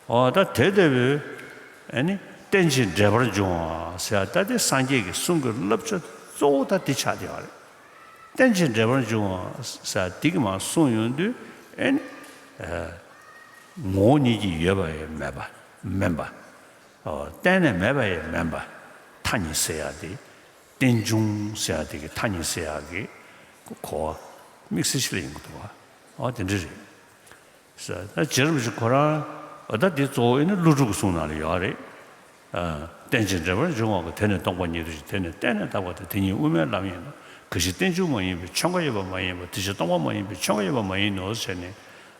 འོ་ད་དེ་ལྟ་བུའི། ཨ་ནི་རྟེན་ཅིང་འབྲེལ་པར་འབྱུང་བ་ཟེར་ཡ་ད་དེ་སངས་རྒྱས་ཀྱི་གསུང་གི་བསླབ་བྱ་གཙོ་བོ་ད་དེ་ཆགས་བསྡད་པ་རེད། རྟེན་ཅིང་འབྲེལ་པར་འབྱུང་བ་ཟེར་ཡ་དེ་གི་མར་གསུངས་ཡོང་དུས། ཨ་ནི། ཨ། ངོ་བོ་ཉིད་ཀྱིས་ཡོད་པ་ཡང་མེད་པ། མིན་པ། ཨོ། གཏན་ནས་མེད་པ་ཡང་མིན་པ། ཐ་སྙད་ཟེར་ཡ་དེ། རྟེན་འབྱུང་ཟེར་ཡ་དེ་གི་ཐ་སྙད་ཟེར་ཡ་གི་གོ་བ་དམིགས་བསལ་ཞིག་ལ་ཡོང་གི་འདུག་བ། ཨོ་དེ་འདྲ་རེད། ཟེར་ད་རྗེ་རིན་པོ་ཆེ་ཁོ་རང་། ཨོ་ད་དེ་གཙོ་བོ་ཨེ་ནི་ཀླུ་སྒྲུབ་ཀྱི་གསུང་ནང་ལ་ཡོད་རེད། ཨ། རྟེན་ཅིང་འབྲེལ་པར་འབྱུང་བ་ཀུན། དེ་ནི་སྟོང་པ་ཉིད་དུ་ཞེན། དེ་ནི་གཏན་ནས་དག་པ་དང་། དེ་ཉིད་དབུ་མའི་ལམ་ཡིན་ནོ། གང་ཞིག་རྟེན་འབྱུང་མ་ཡིན་པའི། ཆོས་འགའ་ཡོད་པ་མ་ཡིན་པ། དེ་ཕྱིར་སྟོང་པ་མ་ཡིན་པའི། ཆོས་འགའ་ཡོད་པ་མ་ཡིན་ནོ་ཟེར་ནས།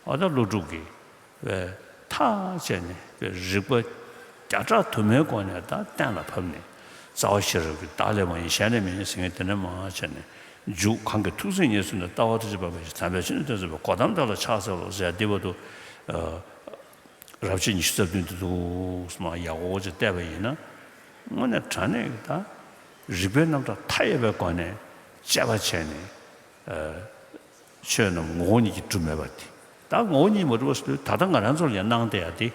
ཨོ་ད་ཀླུ་སྒྲུབ་ཀྱི། ཨེ། ཐག་བཅད་ནས་རིགས་པ་བརྒྱ་ཕྲག་དུ་མའི་སྒོ་ནས་ད་གཏན་ལ་ཕབ་ནས། རྩ་བ་ཤེས་རབ་ཀྱི་བདག་ལས་མ་ཡིན། གཞན་ལས་མ་ཡིན་ཟེར་མཁན་དེ་འདྲ་མང་བྱས་ནས། མཇུག་གང་གི་ཐུགས་བརྩེ་ཉེར་བཟུང་ནས། ལྟ་བ་ཐམས་ཅད་སྤངས་པའི་ཕྱིར། དམ་པའི་ཆོས་ནི་སྟོན་ཟེར་བའི་གོ་ཏམ་དག་ལ་ཕྱག་འཚལ་ལོ་ཟེར་ཡ་འདི་བར་དུ། ཨ། རབ་བྱེད་ཉི་ཤུ་རྩ་བདུན་དེ་འདུག་སེ་མར་ཡག་པོ་ཅིག་བལྟས་པ་ཡིན་ན། དངོས་གནས་དྲང་གནས་ཀྱི་ད་རིགས་པའི་རྣམ་གྲངས་མཐའ་ཡས་པའི་སྒོ་ནས་དཔྱད་པ་བྱས་ནས། ཨ། ཆོས་རྣམས་ངོ་བོ་ཉིད་ཀྱིས་གྲུབ་མེད་པ་དེ། ད་ངོ་བོ་ཉིད་མ་གྲུབ་པ་ཟེར་དུས་ད་ལྟ་ང་རང་ཚོ་ལ་ཡང་སྣང་བསྡད་ཡ་དེ།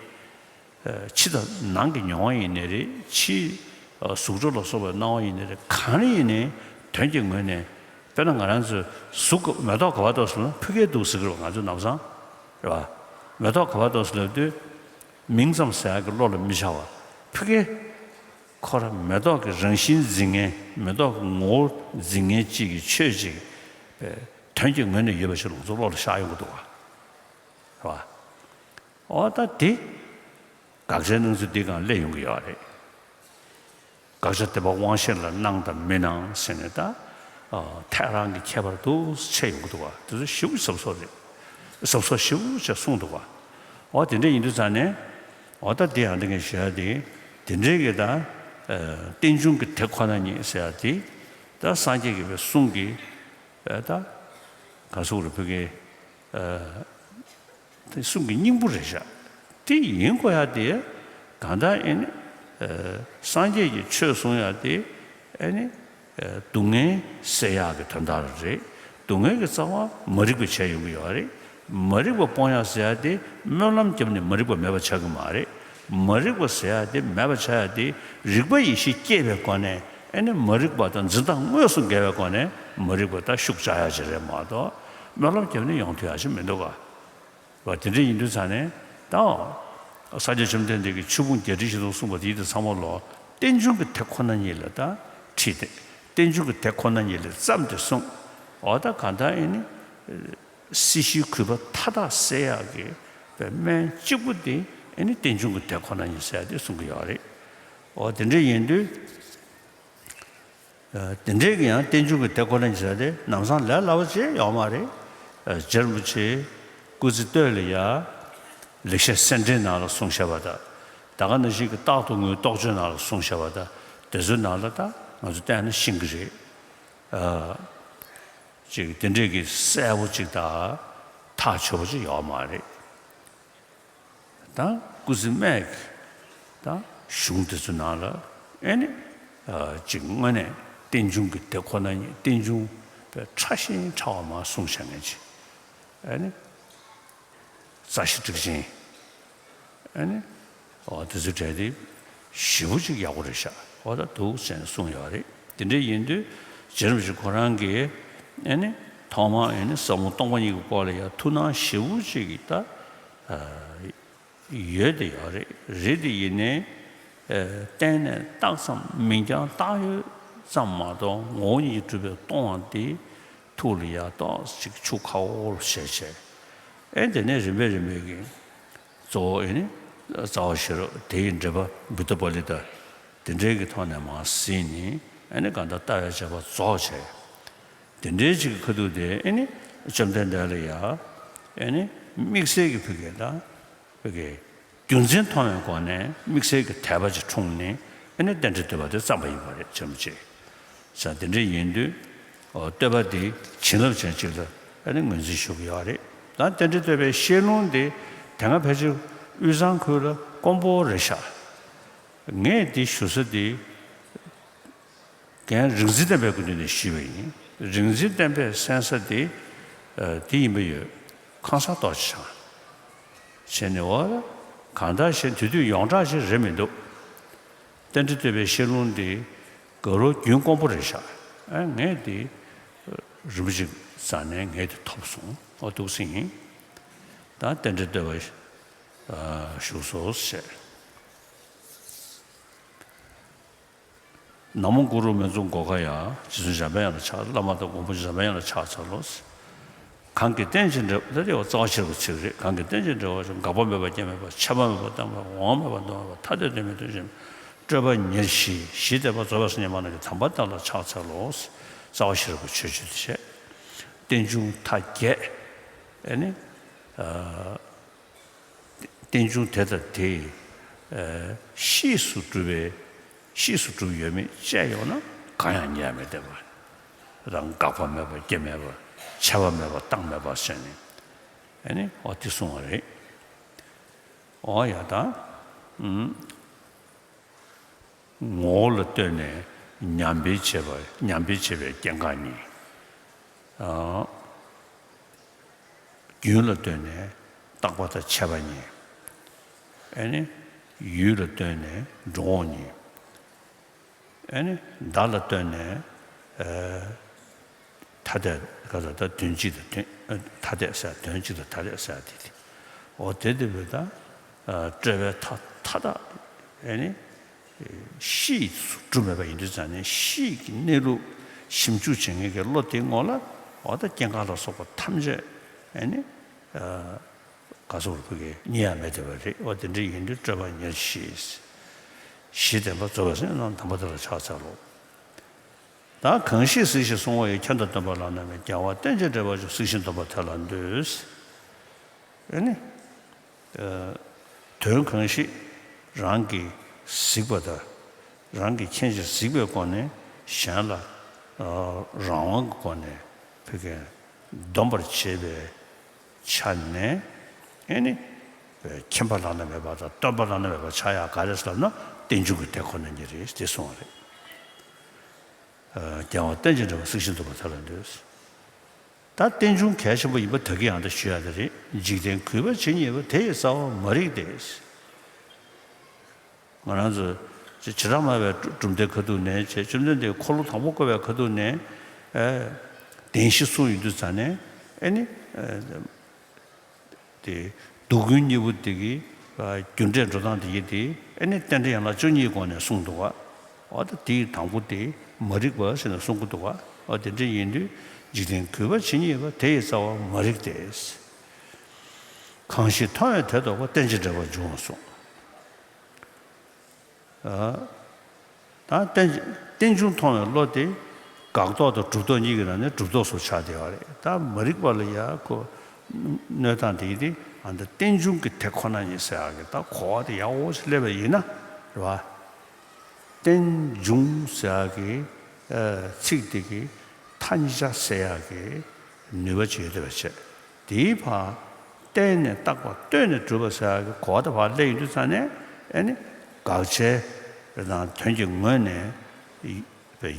ཨ། ཕྱི་དང་ནང་གི་མྱོང་བ་ཡིན་ནའི་རེད། ཕྱིའི། ཨ། གཟུགས་སྒྲ་ལ་སོགས་པའི་སྣང་བ་ཡིན་ནའི་རེད། གང་རེ་ཡིན་ནའི་དོན་གྱི་ངོས་ནས། དཔེར་ན་ང་རང་ཚོའི་གཟུགས་ཀྱི་མེ་ཏོག་ག་པར་འདུག་ཟེར་ན་ཕ་གིར་འདུག་ཟེར་གི་རེད་པ། ང་ཚོ་ནམ་སང་རེད་པ། མེ་ཏོག་ག་པར་འདུག་ཟེར་ལབ་དུས། མིང་ཙམ་ཟེར་ཡག་གི་བློ་ལ་མི་འཆར་བ། ཕ་གི་ཁོ་རང་མེ་ཏོག་གི་རང་བཞིན་འཛིན་མཁན། མེ་ཏོག་གི་ངོ་བོ་འཛིན་མཁན་གཅིག་གི་ཆོས་གཅིག་པའི་དོན་གྱི་ངོས་ནས་ཡོད་པ་ཞིག་ལ་ང་ཚོ་བློ་ལ་ཤར་ཡོང་གི་འདུག་ག། རེད་པ། འོ་ད་དེ། དགག་བྱའི་སྣང་ཚུལ་འདི་སྒང་སླེབས་ཡོང་གི་ཡོད་རེད། དགག་བྱ་བདེན་པ་དབང་ཤེས་ལ་སྣང་དང་མི་སྣང་ཟེར་ནས་ད། ཨ། ཐད་རང་གི་ཁྱད་པར་འདུག་སེ་ཕྱེ་ཡོང་གི་འདུག་པ། དེ་ཚོ་ཞེ་པོ་གཟབ་གཟབ་རེད། གཟབ་གཟབ་ཞེ་པོ་ཅིག་གསུངས་འདུག་པ། འོ་དེ་འདྲ་ཡིན་དུས་ཙང་ནས། འོ་ད་དེ་ཡང་འདི་ངས་ཞུ་ཡ་དེ། དེ་འདྲའི་གི་ད། ཨ། རྟེན་འབྱུང་གི་དེ་ཁོ་ན་ཉིད་ཟེར་ཡ་དེ། ད་སངས་རྒྱས་ཀྱི་པའི་གསུང་གི། ཨ། ད་ག་ཟེར་རེད། ཕ་གི། ཨ། དེ་གསུང་གི་སྙིང་པོ་རེད་ཤག་དེ་ཡིན་དགོས་ཡ་དེ། གང་ལྟར་ཨེ་ནི། ཨ། སངས་རྒྱས་ཀྱིས་ཆོས་གསུང་ཡ་དེ། ཨེ་ནི། ཨ། སྡུག་བསྔལ་སེལ་ཡག་གི་དོན་དག་རེད། སྡུག་བསྔལ་གྱི་རྩ་བ་མ་རིག་པས་བྱས་ཡོང་གི་ཡོད་རེད། མ་རིག་པ་སྤོང་ཡག་ཟེར་ཡ་དེ་སྨོན་ལམ་བརྒྱབ་ནས་མ་རིག་པ་མེད་པ་བྱ་གི་མ་རེད། མ་རིག་པ་ཟེར་ཡ་དེ་མེད་པ་བྱ་ཡ་དེ་རིག་པ་ཡེ་ཤེས་སྐྱེས་པའི་སྒོ་ནས། ཨེ་ནི་མ་རིག་པ་དང་འཛིན་སྟངས་དངོས་སུ་འགལ་བའི་སྒོ་ནས་མ་རིག་པ་ད་ཤུགས་བཅག་ཡག་ཅིག་རེད་མ་གཏོགས། སྨོན་ལམ་བརྒྱབ་ནས་ཡོང་ཐུབ་ཡག་ཅིག་མི་འདུག་ག། བ། དེ་འདྲ་ཡིན་དུས་ཙང་ནས་ད། སངས་རྒྱས་བཅོམ་ལྡན་འདས་ཀྱིས་ཆོས་ཕུང་བརྒྱད་ཁྲི་བཞི་སྟོང་གསུངས་པ་དེ་ཡིན་དུས་ཚང་མ་ལོ། རྟེན་འབྱུང་གི་དེ་ཁོ་ན་ཉིད་ལ་ད་ཁྲིད་དེ། རྟེན་འབྱུང་གི་དེ་ཁོ་ན་ཉིད་ལ་བརྩམས་ཏེ་གསུངས། འོ་ད་གང་ལྟར་ཨེ་ནི། སྲིད་ཞིའི་གུས་པ་མཐའ་དག་སེལ་ཡག་གི་སྨན་གཅིག་པུ་དེ་ཨེ་ནི་རྟེན་འབྱུང་གི་དེ་ཁོ་ན་ཉིད་ཟེར་ཡག་དེ་གསུང་གི་ཡོད་རེད། འོ་དེ་འདྲ་ཡིན་དུས། དེ་འདྲའི་གི་ཡང་རྟེན་འབྱུང་གི་དེ་ཁོ་ན་ཉིད་ཟེར་ཏེ་ལམ་སང་ལས་སླ་བ་ཅིག་ཡོད་མ་རེད། རྗེ་རིན་པོ་ཆེ་སྐུ་ཚེ་སྟོད་ལ་ཡ་ལེགས་བཤད་གསེར་ཕྲེང་ནང་ལ་གསུངས་བཞག་པ་དང་། ད་ག་ནང་བཞིན་གྱི་རྟག་ཏུ་ངུའི་རྟོགས་བརྗོད་ནང་ལ་གསུངས་བཞག་པ་དང་། དེ་ཚོའི་ནང་ལ་ད་ང་ཚོ་བལྟས་ན་ཤེས་ཀྱི་རེད། ཅིག་དེ་འདྲའི་གི་གསལ་པོ་ཅིག་དང་ཐག་ཆོད་པོ་ཅིག་ཡོད་མ་རེད། ད་སྐུ་ཚེ་སྨད་ཀྱི་ད་གཞུང་དེ་ཚོ་ནང་ལ་ཨེ་ནི་ཅིག་དངོས་གནས་རྟེན་འབྱུང་གི་དེ་ཁོ་ན་ཉིད་རྟེན་འབྱུང་དཔེ་ཕྲ་ཞིང་ཕྲ་བ་མ་གསུངས་བཞག་མཁན་ཅིག་ཨེ་ནི། རྩ་ཤེ་ཊཱིཀ་ཆེན། ཨེ་ནི། འོ་དེ་ཚོའི་གྲས་དེ་ཞེ་པོ་ཅིག་ཡག་པོ་རེད་ཤག་འོ་ད་འདུག་ཟེར་ནས་གསུངས་ཡོད་རེད། དེ་འདྲ་ཡིན་དུས་རྗེ་རིན་པོ་ཆེ་ཁོ་རང་གིས་ཨེ་ནི་ཐོག་མར་ཨེ་ནི་ཟབ་མོ་སྟོང་པ་ཉིད་ཀྱི་སྐོར་ལ་ཡང་ཐུགས་སྣང་ཞེ་པོ་ཅིག་གིས་ད་ཡོད་དེ་ཡོད་རེད། རེད་དེ་ཡིན་ནའི་གཏན་ནས་བཏགས་ཙམ་མིང་རྐྱང་བཏགས་ཡོད་ཙམ་མ་གཏོགས་ངོ་བོ་ཉིད་ཀྱིས་གྲུབ་པའི་སྟོང་པ་དེ་ཐུགས་ལ་ཡ་ཏོག་ཙམ་ཅིག་ཆུ་ཁ་བོ་བོ་བྱས་བྱས། ཨེ་དེ་ནས་རིམ་པས་རིམ་པས་ཀྱིས་གཙོ་བོ་ཨེ་ནི་རྩ་བ་ཤེས་རབ་དེ་ཡི་འགྲེལ་པ་བུདྡྷ་པཱ་ལི་ཏ་དེ་འདྲའི་གི་ཐོག་ནས་མར་གཟིགས་ནས་ཨེ་ནི་གང་ལྟར་ལྟ་བའི་དཔྱད་པ་རྫོགས་བྱས། དེ་འདྲའི་ཅིག་གི་ཁ་ཐུག་དེ་ཨེ་ནི་བཅོམ་ལྡན་འདས་ལ་ཡ་ཨེ་ནི་དམིགས་བསལ་གྱི་ཕ་གི་ད་ཕ་གི་རྒྱུ་མཚན་མཐོང་བའི་སྒོ་ནས་དམིགས་བསལ་གྱི་དད་པ་ཅིག་འཁྲུངས་ནས་ཨེ་ནི་རྟེན་འབྲེལ་བསྟོད་པ་དེ་བརྩམས་པ་ཡིན་པ་རེད། བྱས་མ་བྱས། ས་དེ་འདྲ་ཡིན་དུས་ཨོ་བསྟོད་པ་འདི་བྱིན་རླབས་ཅན་ཅིག་ལ་ཨ་ནི་ངོས་འཛིན་ཞུ་གི་ཡོད་རེད། ད་རྟེན་འབྲེལ་བསྟོད་པའི་བཤད་ལུང་འདི་དེ་སྔ་ཕལ་ཆེར་དབུས་གཙང་ཁུལ་ལ་དཀོན་པོ་རེད་ཤག་ངས་འདི་ཞུ་ས་འདི་རྒན་རིག་འཛིན་བསྟན་འཕེལ་གྱི་མདུན་ནས་ཞུས་པ་ཡིན། རིག་འཛིན་བསྟན་འཕེལ་གསན་ས་འདི་ཨ་འདི་ཡིན་པ་ཡོད། ཁང་གསར་རྡོ་རྗེ་འཆང་བྱས་ནས་འོ་གང་ལྟར་ཞེ་དུས་དུས་ཡོངས་གྲགས་ཤིག་རེད་མི་འདུག་རྟེན་འབྲེལ་བསྟོད་པའི་བཤད་ལུང་འདི་དགའ་རབ་རྒྱུན་དཀོན་པོ་རེད་ཤག་ཨ་ངས་འདི་རིན་པོ་ཆེ་རྩ་ནས་ངས་འདི་ཐོབ་སོང་། ཨོ་འདུག་སེ་ཡིན། ད་རྟེན་འབྲེལ་བསྟོད་པ་ཞུགས་སོ་ཞེས། ན་མོ་གུ་རུ་མི་འཛུགས་སྒོ་ཁ་ཡ། རྗེ་བཙུན་འཇམ་དཔལ་དབྱངས་ལ་ཕྱག་བླ་མ་དང་མགོན་པོ་འཇམ་དཔལ་དབྱངས་ལ་ཕྱག་འཚལ་ལོ། གང་གིས་རྟེན་ཅིང་འབྲེལ་བ་དེ་རྩ་བ་ཤེས་རབ་ཀྱི་ཚིག་རེད། གང་གིས་རྟེན་ཅིང་འབྲེལ་བར་འགག་པ་མེད་པ་སྐྱེ་མེད་པ་ཆད་པ་མེད་པ་བརྟན་པ་འོང་མེད་པ་འདོར་མེད་པ་ཐ་དད་དོན་མེད་དོན་ཅན་སྤྲོས་པ་ཉེར་ཞི་ཞི་བདེ་བ་རྫོགས་པའི་སངས་རྒྱས་མ་ནམ་མཁའི་དམ་པ་རྣམས་ལ་ཕྱག་འཚལ་ལོ། རྩ་བ་ཤེས་རབ་ཀྱི་ཆོས་སྤྱོད་དེ་བྱས། རྟེན་འབྱུང་མཐའ་བརྒྱད། ཨེ་ནི། རྟེན་འབྱུང་དེ་དང་དེ་ཤེས་སུ་གྲུབ་པའི་ཤེས་སུ་གྲུབ་ཡོད་མེད་དཔྱད་ཡོང་ན་གང་ཡང་རྙེད་མི་བདེ་བ། རང་འགག་པ་མེད་པ་སྐྱེ་མེད་པ་ཆད་པ་མེད་པ་བཏང་མེད་པ་ཟེར་ནས་ཨེ་ནི་འོ་དེ་གསུང་བ་རེད། འོ་ཡ་ད། ངོ་བོ་ལ་ལྟོས་ནས་ཉམས་སྤེལ་བྱེད་པ་ཉམས་སྤེལ་བྱེད་པའི་སྐྱེ་འགག་གཉིས། རྒྱུན་ལ་ལྟོས་ནས་རྟག་པ་དང་ཆད་པ་གཉིས། ཨེ་ནི་ཡུལ་ལ་ལྟོས་ནས་འགྲོ་འོང་གཉིས། ཨེ་ནི་བརྡ་ལ་ལྟོས་ནས་ཨ་ཐ་དད་ག་ལ་ད་དོན་སྤྱི་དང་དོན་ཨ་ཐ་དད་ཟེར་དོན་སྤྱི་དང་ཐ་དད་ཟེར་དེ་དེ་འོ་དེ་དེ་བས་ད་ཨ་སྤྲོས་པའི་མཐའ་མཐའ་དག་ཨེ་ནི་ཤེས་སུ་གྲུབ་མེད་པ་ཡིན་དུས་ཙང་ནས་ཤེས་ཀྱི་གནས་ལུགས་ཞིབ་འཇུག་བྱེད་མཁན་གྱི་བློ་དེའི་ངོ་ལ་འོ་ད་སྐྱེ་འགག་ལ་སོགས་པ་ཐམས་ཅད་ཨེ་ནི་ཨ་ག་སོགས་ལ་ཕུག་གི་རྙེད་ཡ་མེད་བསྡད་པ་རེད། འོ་དེ་འདྲ་ཡིན་དུས་སྤྲོས་པ་ཉེར་ཞི། ཞི་བདེ་བ་རྫོགས་པའི་སངས་རྒྱས་རྣམས་དམ་པ་དེ་ལ་ཕྱག་འཚལ་ལོ། ད་གང་ཞིག་གཟིགས་ཤིང་གསུང་བ་ཡི། ཁྱབ་བདག་སྟོན་པ་བླ་ན་མེད། རྒྱལ་བ་རྟེན་ཅིང་འབྲེལ་བར་འབྱུང་། གཟིགས་ཤིང་འདོམས་པ་དེ་ལ་འདུད། ཨེ་ནི། དོན་གང་ཞིག་རང་གིས་གཟིགས་པ་དང་རང་གིས་མཁྱེན་ཅིང་གཟིགས་པའི་སྒོ་ནས་གཞན་ལ་རང་དབང་གི་སྒོ་ནས་ཕ་གིར་འདོམས་པར་བྱེད་པའི་ཆ་ནས་ཨེ་ནི། མཁྱེན་པ་བླ་ན་མེད་པ་དང་སྟོན་པ་བླ་ན་མེད་པ་ཆགས་ཡག་ག་རེ་ཟེར་ལབ་ན་རྟེན་འབྱུང་གི་དེ་ཁོ་ན་ཉིད་རེད་ཅེས་གསུངས་པ་རེད། རྒྱལ་བ་རྟེན་ཅིང་འབྲེལ་བར་གཟིགས་ཤིང་འདོམས་པ་དེ་ལ་འདུད། ད་རྟེན་འབྱུང་གལ་ཆེན་པོ་ཡིན་པ་ད་གིན་ཡང་ད་ཞུ་ཡ་དེ་རེད། འཇིག་རྟེན་གུས་པ་ཇི་སྙེད་པ། དེ་ཡི་རྩ་བ་མ་རིག་སྟེ། ང་རང་ཚོ་བྱེ་བྲག་སྨྲ་བའི་གྲུབ་མཐའི་ཁ་ཐུག་ནས་བྱས་བཅོམ་ལྡན་འདས་འཁོར་ལོ་དང་པོ་བསྐོར་བའི་ཁ་ཐུག་ནས་བདེན་བཞི་གསུངས་ཡོང་དུས་ཙང་ནས་ཨེ་ནི། དེ་སྡུག་ཀུན་གཉིས་པོ་དེ་གི་རྒྱུ་འབྲས་འགྲོ་སྟངས་དེ་གི་དེ་ཨེ་ནི་རྟེན་འབྲེལ་ཡན་ལག་བཅུ་གཉིས་སྒོ་ནས་གསུངས་འདུག་ག་འོ་ད་དེའི་དང་པོ་དེ་མ་རིག་པ་ཟེར་ནས་གསུང་གི་འདུག་ག་འོ་དེ་འདྲ་ཡིན་དུས་ འཇིག་རྟེན་གུས་པ་ཇི་སྙེད་པ། དེ་ཡི་རྩ་བ་མ་རིག་སྟེ། གང་ཞིག་མཐོང་བས་དེ་རྟོགས་པ། རྟེན་ཅིང་འབྲེལ་བར་འབྱུང་བར་གསུངས། ད་རྟེན་རྟེན་འབྱུང་མཐོང་བའི་བློ་དེ་དགག་རྟོག་དང་སྒྲུབ་རྟོག་གཉིས་ཀྱི་ནང་ནས་སྒྲུབ་རྟོག་སུ་ཆགས་བསྡད་པ་རེད། ད་མ་རིག་པ་ལ་ཡ་ཁོ་གནོད་སྟངས་དེ་ཡིན་ཏེ། ཨ་ད་རྟེན་འབྱུང་གི་དེ་ཁོ་ན་ཉིད་ཟེར་ཡག་གི་ད་གོ་བ་དེ་ཡག་པོ་ཞིག་སླེབས་པ་ཡིན་ན་རེད་བ། རྟེན་འབྱུང་ཟེར་ཡག་གི་ཚིག་དེ་གི་མཐའ་གཉིས་ཆ་ཟེར་ཡག་གི་ནུས་པ་ཅིག་ཡོད་བསྡད་པ་བྱས། དེའི་ཕར་བརྟེན་ནས་བཏགས་པ་ལྟོས་ནས་གྲུབ་པ་ཟེར་ཡག་གི་གོ་བ་དེ་ཕར་སླེབས་ཡོང་དུས་ཙང་ནས། ཨ་ནི་དགག་བྱའི་དོན་གྱི་ངོས་ནས་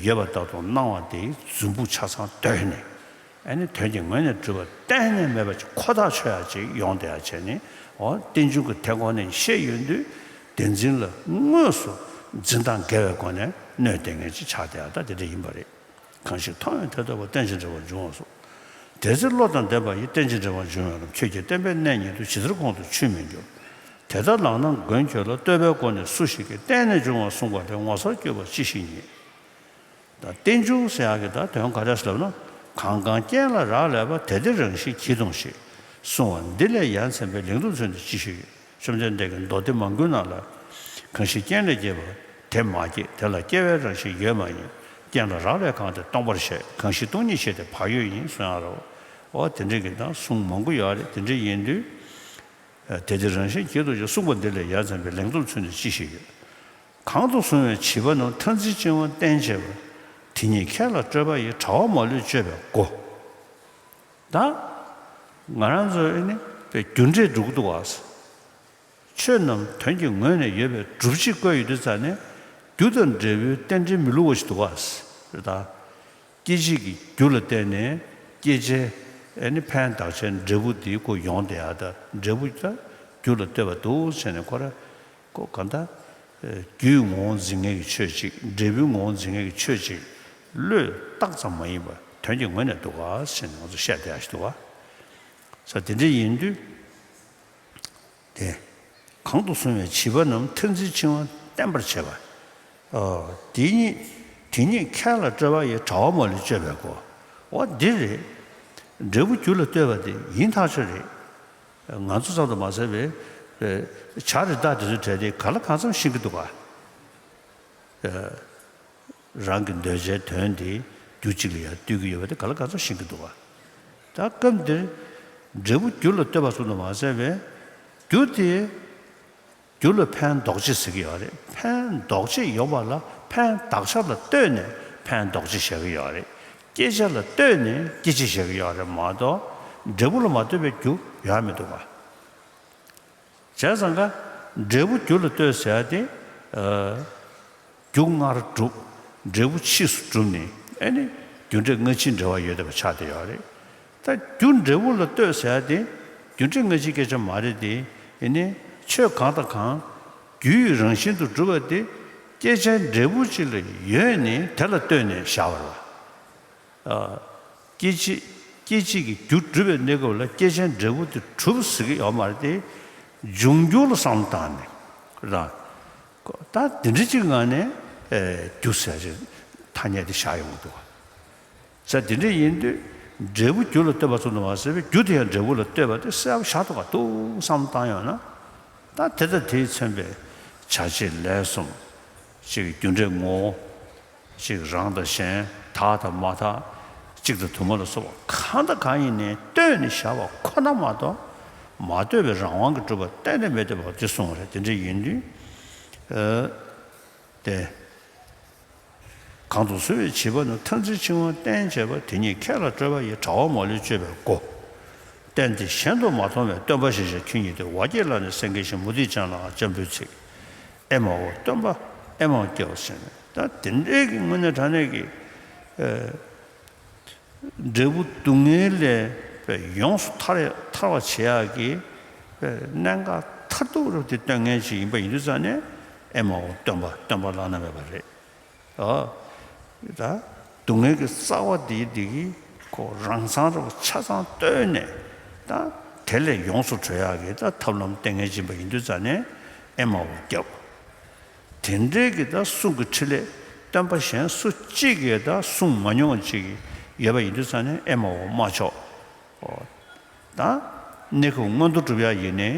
ཡོད་པ་ལྟར་དུ་སྣང་བ་དེའི་རྫུན་པོ་ཆ་ཚང་བརྟོལ་ནས། ཨ་ནི་དོན་གྱི་ངོས་ནས་གྲུབ་པ་གཏན་ནས་མེད་པ་ཅིག་ཁོ་ཐག་ཆོད་ཡག་ཅིག་ཡོང་བསྡད་ཡག་བྱས་ནས། འོ་རྟེན་འབྱུང་གི་དེ་ཁོ་ནས་བཤད་ཡོང་དུས། བདེན་འཛིན་ལ་དངོས་སུ་འཛིན་སྟངས་འགལ་བའི་སྒོ་ནས་གནོད་བསྡད་མཁན་ཅིག་ཆགས་བསྡད་ཡག་ད་དེ་འདྲ་ཡིན་པ་རེད། གང་ཞིག་མཐོང་བས་དེ་རྟོགས་པ། རྟེན་ཅིང་འབྲེལ་བར་འབྱུང་བར་གསུངས། དེ་ཚེ་བློ་དང་ལྡན་པ་ཡིས། རྟེན་ཅིང་འབྲེལ་བར་འབྱུང་བའི་ལམ། ཁྱོད་ཀྱིས་བསྟན་པའི་གནས་ཉིད་དུ། ཇི་ལྟར་ཁོང་དུ་ཆུད་མི་འགྱུར། དེ་ལྟར་ལག་ན་མགོན་ཁྱོད་ལ། བསྟོད་པའི་སྒོ་ནས་སུ་ཞིག་གིས། བརྟེན་ནས་འབྱུང་བར་གསུངས་པ་ལས། ངོ་མཚར་སྐྱོ་བ་ཅི་ཞིག་རྙེད། ད་རྟེན་འབྱུང་ཟེར་ཡག་གི་ད་དོན་ག་རེ་ཟེར་ལབ་ན། གང་གང་རྐྱེན་ལ་རག་ལས་པ། དེ་དེ་རང་བཞིན་གྱིས་སྟོང་ཞིང་། གསུང་བ་འདི་ལས་ཡ་མཚན་པའི། ལིང་ཐོག་ཚུན་དུ་ཅི་ཞིག་ཡོད། བཅོམ་ལྡན་འདས་ཀྱིས་མདོ་སྡེ་མང་པོའི་ནང་ལ། གང་ཞིག་རྐྱེན་ལས་སྐྱེས་པ་དེ་མ་སྐྱེས། དེ་ལ་སྐྱེ་བའི་རང་བཞིན་ཡོད་མ་ཡིན། རྐྱེན་ལ་རག་ལས་གང་དེ་སྟོང་པར་བཤད། གང་ཞིག་སྟོང་ཉིད་བཤད་དེ་བག་ཡོད་ཡིན། གསུང་ཡག་རེད། འོ་དེ་འདྲའི་གི་ད་གསུང་མང་པོ་ཡོད་རེད། དེ་འདྲ་ཡིན་དུས། དེ་དེ་རང་བཞིན་གྱིས་སྟོང་ཞིང་། གསུངས་པ་འདི་ལས་ཡ་མཚན་པའི། ལིང་ཐོག་ཚུན་དུ་ཅི་ཞིག་ཡོད། གང་དུ་གསུངས་པའི་བྱིས་པ་རྣམས། མཐར་འཛིན་འཆིང་བ་བརྟེན་བྱས་པ། དེ་ཉིད་ཁས་ལ་སྤྲོད་པ་ཡིས། དྲ་བ་མ་ལུས་གཅོད་པའི་སྒོ། ད་ང་རང་ཚོ་ཨེ་ནི་རྒྱུ་འབྲས་སྒྲུབ་ཀྱི་འདུག་ག། ཆོས་རྣམས་དོན་གྱི་ངོས་ནས་ཡོད་པའི་སྒྲུབ་བྱེད་བཀོད་ཡོད་དུས་ཙང་ནས། རྒྱུ་དང་འབྲས་བུའི་རྟེན་འབྲེལ་མི་བསླུ་བ་ཞིག་འདུག་ག། རེད་ད། སྐྱེད་བྱེད་ཀྱི་རྒྱུ་ལ་བརྟེན་ནས་སྐྱེད་བྱའི་ཨེ་ནི་ཕན་འདོགས་བྱའི་འབྲས་བུ་དེའི་སྒོ་ཡོང་བསྡད་ཡག་ད། འབྲས་བུ་ད་རྒྱུ་ལ་ལྟོས་པ་འདུག་ཟེར་ནས་ཁོ་ར་ཁོ་གང་ལྟར། རྒྱུའི་ངོ་བོ་འཛིན་མཁན་གྱི་ཆོས་གཅིག། འབྲས་བུའི་ངོ་བོ་འཛིན་མཁན་གྱི་ཆོས་གཅིག། བློས་བཏགས་ཙམ་མ་ཡིན་པར་དོན་གྱི་ངོས་ནས་འདུག་ག་ཟེར་ནས་ང་ཚོ་བཤད་བསྡད་ཡག་ཞིག་འདུག་ག། ས་དེ་འདྲ་ཡིན་དུས། དེ། གང་དུ་གསུངས་པའི་བྱིས་པ་རྣམས། མཐར་འཛིན་འཆིང་བ་བརྟན་པར་བྱེད་པ། ཨོ། དེ་ཉིད་དེ་ཉིད་ཁས་ལ་སྤྲོད་པ་ཡིས། དྲ་བ་མ་ལུས་གཅོད་པའི་སྒོ། འོ་འདི་རེད། འབྲས་བུ་རྒྱུ་ལ་ལྟོས་པ་དེ་ཡིན་ཐག་ཆོད་རེད། ང་ཚོ་ཙམ་དུ་མ་ཟད་པའི་བྱ་རི་དྭགས་དེ་ཚོའི་གྲས་དེ་ག་ལ་གང་འཚམ་ཤེས་ཀྱི་འདུག་ག། རང་གི་འདོད་བྱའི་དོན་དེ་རྒྱུ་གཅིག་ལ་ཡང་ལྟོས་ཀྱི་ཡོད་པ་དེ་ག་ལ་གང་འཚམ་ཤེས་ཀྱི་འདུག་ག། ད་སྐབས་འདིར་འབྲས་བུ་རྒྱུ་ལ་ལྟོས་པ་ཙམ་དུ་མ་ཟད་པའི་རྒྱུ་དེ་རྒྱུ་ལ་ཕན་འདོགས་བྱེད་ཟེར་གྱི་ཡོད་རེད། ཕན་འདོགས་བྱེད་ཡོད་པ་ལ་ཕན་འདོགས་བྱ་ལ་ལྟོས་ནས་ཕན་འདོགས་བྱེད་བྱ་གི་ཡོད་རེད། སྐྱེད་བྱ་ལ་ལྟོས་ནས་སྐྱེད་བྱེད་བྱ་གི་ཡོད་རེད་མ་གཏོགས། འབྲས་བུ་ལ་མ་ལྟོས་པའི་རྒྱུ་ཡོད་མི་འདུག་ག། བྱས་ཙང་ཀ། འབྲས་བུ་རྒྱུ་ལ་ལྟོས་ཟེར་ཡ་དེ། ཨ། རྒྱུ་སྔར་གྲུབ། འབྲས་བུ་ཕྱིས་སུ་གྲུབ་ནས་ཨེ་ནི་རྒྱུ་འབྲས་སྔ་ཕྱིའི་འབྲེལ་བ་ཡོད་བསྡད་པ་ཆགས་བསྡད་ཡོད་རེད། ད་རྒྱུ་འབྲས་བུ་ལ་ལྟོས་ཟེར་ཡ་དེ་རྒྱུ་འབྲས་སྔ་ཕྱིའི་སྐད་ཆ་མ་རེད་དེ། ཨེ་ནི་ཆོས་གང་དང་གང་རྒྱུ་ཡི་རང་བཞིན་དུ་གྲུབ་པ་དེ་སྐྱེད་བྱའི་འབྲས་བུ་ཅིག་ལ་ཡོད་ནས་དེ་ལ་ལྟོས་ནས་བཞག་པ་རེད་བ། ཨ། སྐྱེད་བྱེད་སྐྱེད་བྱེད་ཀྱི་རྒྱུ་གྲུབ་པའི་གནས་སྐབས་ལ་སྐྱེད་བྱའི་འབྲས་བུ་དེ་གྲུབ་ཟེར་གྱི་ཡོད་མ་རེད་དེ། འབྱུང་འགྱུར་ལ་བསམ་བློ་བཏང་ནས་ར། ད་དེ་འདྲ་ཅིག་ངང་ནས་ཨེ་རྒྱུ་ཟེར་ཅིག་ཐ་སྙད་དེ་བཞག་ཡོང་གི་འདུག་བ། ས་དེ་འདྲ་ཡིན་དུས་འབྲས་བུ་རྒྱུ་ལ་ལྟོས་པ་ཙམ་དུ་མ་ཟད་པའི་རྒྱུ་དེ་ཡང་འབྲས་བུ་ལ་ལྟོས་པ་དེ་གསལ་པོ་ཞེ་དྲག་འདུག་ག་འདུག་བསམ་བློ་བཏང་ཡོང་ན། ད་དེ་དང་དེས་མཚོན་པའི་བྱ་བྱེད་ལས་གསུམ་ཅིག་རྒྱུ་འབྲས་ངོ་བོ། གཅིག་རང་དང་གཞན། དག་དང་མ་དག། གཅིག་དང་དུ་མ་ལ་སོགས་པ་གང་དང་གང་ཡིན་ནའི་ལྟོས་ནས་བཞག་པ་ཁོ་ན་མ་གཏོགས། མ་ལྟོས་པའི་རང་དབང་གིས་གྲུབ་པ་གཏན་ནས་མེད་བསྡད་པ་དེ་གསུངས་པ་རེད། དེ་འདྲ་ཡིན་དུས། ཨ། དེ། གང་དུ་གསུངས་པའི་བྱིས་པ་རྣམས། མཐར་འཛིན་འཆིང་བ་བརྟན་བྱེད་པ། དེ་ཉིད་ཁས་ལ་སྤྲོད་པ་ཡིས། དྲ་བ་མ་ལུས་གཅོད་པའི་སྒོ། རྟེན་དེ་གཞན་དུ་མ་མཐོང་བས། སྟོན་པ་ཞེས་བྱ་ཁྱོད་ཉིད་དེ། ཝཱ་ཀྱེ་ལ་ནི་སེང་གེ་བཞིན། མུ་སྟེགས་ཅན་ལའང་སྤྱང་པོའི་ཚིག། ཨེ་མ་ཧོ་སྟོན་པ་ཨེ་མ་ཧོ་སྐྱེ་བ་ཟེར་ནས། ད་དེ་འདྲའི་གི་དངོས་གནས་དྲང་གནས་ཀྱི་ཨ་འབྲས་བུ་སྡུག་བསྔལ་ལས་ཡོངས་སུ་ཐར་ཐར་བར་བྱེད་ཡག་གི་གནད་འགག་མཐར་ཐུག་རབ་དེ་སྟོན་མཁན་ཞིག་ཡིན་པ་ཡིན་དུས་ཙང་ནས། ཨེ་མ་ཧོ་སྟོན་པ་སྟོན་པ་བླ་ན་མེད་པ་རེད། ཨ། ད་སྡུག་བསྔལ་གྱི་རྩ་བ་འདི་འདི་གི་ཁོ་རང་མཚང་རེ་བ་ཆ་ཚང་བཏོན་ནས། ད་དེ་ལས་ཡོངས་སུ་གྲོལ་ཡག་གི་ད་ཐབས་ལམ་སྟོན་མཁན་ཅིག་ཡིན་པ་ཡིན་དུས་ཙང་ནས། ཨེ་མ་ཧོ་སྐྱབས། དེ་འདྲའི་གི་ད་གསུང་གི་ཕྲིན་ལས་སྟོན་པ་གཞན་སུ་གཅིག་གིས་ད་གསུང་མ་མྱོང་བ་ཅིག་གིས་ ཡོད་པ་ཡིན་དུས་ཙང་ནས་ཨེ་མའོ་སྨྲ་ཆོག་ད་གནས་སྐབས་མངོན་མཐོ་སྒྲུབ་ཡ་ཡིན་ནའི།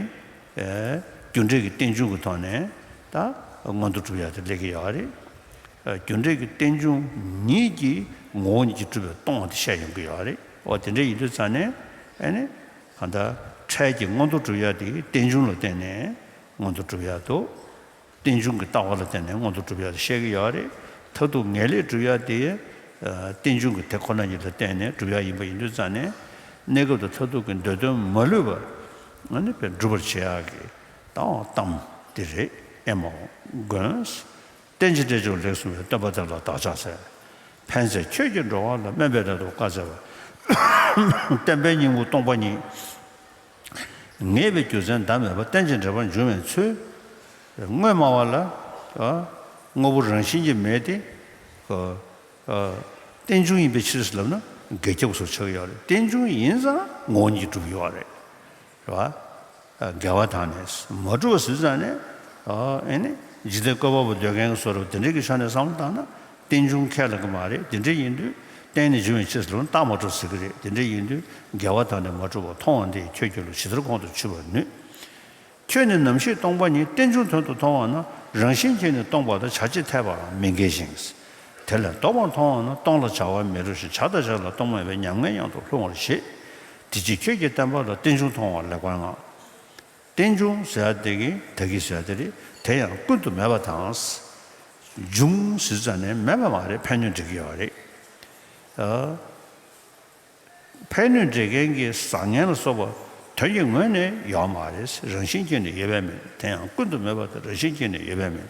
རྒྱུ་འབྲས་ཀྱི་རྟེན་འབྱུང་གི་ཐོག་ནས་ད་མངོན་མཐོ་སྒྲུབ་ཡ་དེ་སླེབས་ཀྱི་ཡོད་རེད། རྒྱུ་འབྲས་ཀྱི་རྟེན་འབྱུང་ཉིད་ཀྱིས་ངོ་བོ་ཉིད་ཀྱིས་གྲུབ་པའི་སྟོང་པ་དེ་བཤད་ཡོང་གི་ཡོད་རེད། འོ་དེ་འདྲ་ཡིན་དུས་ཙང་ནས་ཨེ་ནི་གང་ལྟར་འཕྲལ་གྱི་མངོན་མཐོ་སྒྲུབ་ཡ་དེ་རྟེན་འབྱུང་ལ་བརྟེན་ནས་མངོན་མཐོ་སྒྲུབ་ཡ་འདུག་རྟེན་འབྱུང་གི་ལྟ་བ་ལ་བརྟེན་ནས་མངོན་མཐོ་སྒྲུབ་ཡ་དེ་བཤད་ཀྱི་ཡོད་རེད། མཐར་ཐུག་ངེས་ལེགས་སྒྲུབ་ཡ་དེ་རྟེན་འབྱུང་གི་དེ་ཁོ་ན་ཉིད་ལ་བརྟེན་ནས་སྒྲུབ་ཡ་ཡིན་པ་ཡིན་དུས་ཙང་ནས་གནས་སྐབས་དང་མཐར་ཐུག་གི་འདོད་དོན་མ་ལུས་པ་ཨ་ནི་སྒྲུབ་པར་བྱེད་ཡ་གི་ལྟ་བ་གཏམ་དེ་རེད། ཨེ་མའོ་དགོན། རྟེན་ཅིང་འབྲེལ་འབྱུང་ལེགས་གསུངས་པའི། སྟོན་པ་དེ་ལ་བདག་ཕྱག་འཚལ། ཕན་མཛད་ཁྱོད་ཀྱི་འགྲོ་བ་ལ། སྨན་པའི་ནད་དུ་བཀའ་སྩལ་པ། བསྟན་པའི་སྙིང་པོ་སྟོང་པ་ཉིད། ངེས་པའི་རྒྱུ་མཚན་ཟླ་མེད་པ། རྟེན་ཅིང་འབྲེལ་པར་འབྱུང་བའི་ཚུལ། དངོས་སྨྲ་བ་ལ་དངོས་པོ་རང་བཞིན་གྱིས་མེད་དེ། རྟེན་འབྱུང་ཡིན་པའི་ཕྱིར་ཟེར་ལབ་ན་འགལ་རྐྱབ་སོགས་ཆགས་ཀྱི་ཡོད་རེད། རྟེན་འབྱུང་ཡིན་ཙང་ངོ་བོ་ཉིད་ཀྱིས་གྲུབ་ཡོད་རེད། རེད་བ། འགལ་བ་དང་ནི་མ་གྲུབ་པ་ཟེར་ཙང་ནས། ཨ་ནི་འཇིག་རྟེན་བཀོད་པ་པོ་འདོད་མཁན་གྱི་བཟོ་འདྲ་དེ་འདྲའི་གི་ཆ་ནས་བསམ་བློ་བཏང་ན་རྟེན་འབྱུང་ཁས་ལེན་གྱི་མ་རེད། དེ་འདྲ་ཡིན་དུས་རྟེན་ནས་འབྱུང་བའི་ཕྱིར་ཟེར་ལབ་ན་རྟགས་མ་གྲུབ་ཟེར་གྱི་རེད། དེ་འདྲ་ཡིན་དུས་འགལ་བ་དང་ནི་མ་གྲུབ་པ་མཐོང་བ་འདི་ཁྱོད་ཀྱི་ལུགས་ཇི་ལྟར་ཁོང་དུ་ཆུད་པར་ནུས། ཁྱོད་ནི་རྣམ་ཤེས་སྟོང་པ་ཉིད། རྟེན་འབྱུང་དོན་དུ་མཐོང་བ་ན། རང་བཞིན་གྱིས་ནི་སྟོང་པ་དང་། བྱ་བྱེད་འཐད་པའང་མི་འགལ་ཞིང་། དེ་ལས་ལྡོག་པར་མཐོང་བ་ན། སྟོང་ལ་བྱ་བ་མི་འགྲོ་ཞིང་། བྱ་དང་བྱེད་ལ་སྟོང་པ་མེད་པས། ཉམས་ངའི་དབྱིངས་སུ་ལྷུང་བར་བྱེད། དེ་ཕྱིར་ཁྱོད་ཀྱི་བསྟན་པ་ལ། རྟེན་འབྱུང་མཐོང་བ་ལེགས་པར་བསྔགས། རྟེན་འབྱུང་ཟེར་ཡ་དེ་གི་ད་གི་ཟེར་ཡ་དེ་རེད། དེ་ཡང་ཀུན་ཏུ་མེད་པ་དང་། འབྱུང་ཟེར་ཙམ་ནས་མེད་པ་མ་རེད། ཕན་གནོད་འབྲེལ་གྱི་ཡོད་རེད། ཨ། ཕན་གནོད་འབྲེལ་མཁན་གྱི་བཟང་ངན་ལ་སོགས་པ་དོན་གྱི་ངོས་ནས་ཡོད་མ་རེད། རང་བཞིན་གྱིས་ནི་ཡོད་པས་མིན། དེ་ཡང་ཀུན་ཏུ་མེད་པ་དང་། རང་བཞིན་གྱིས་ནི་ཡོད་པས་མིན།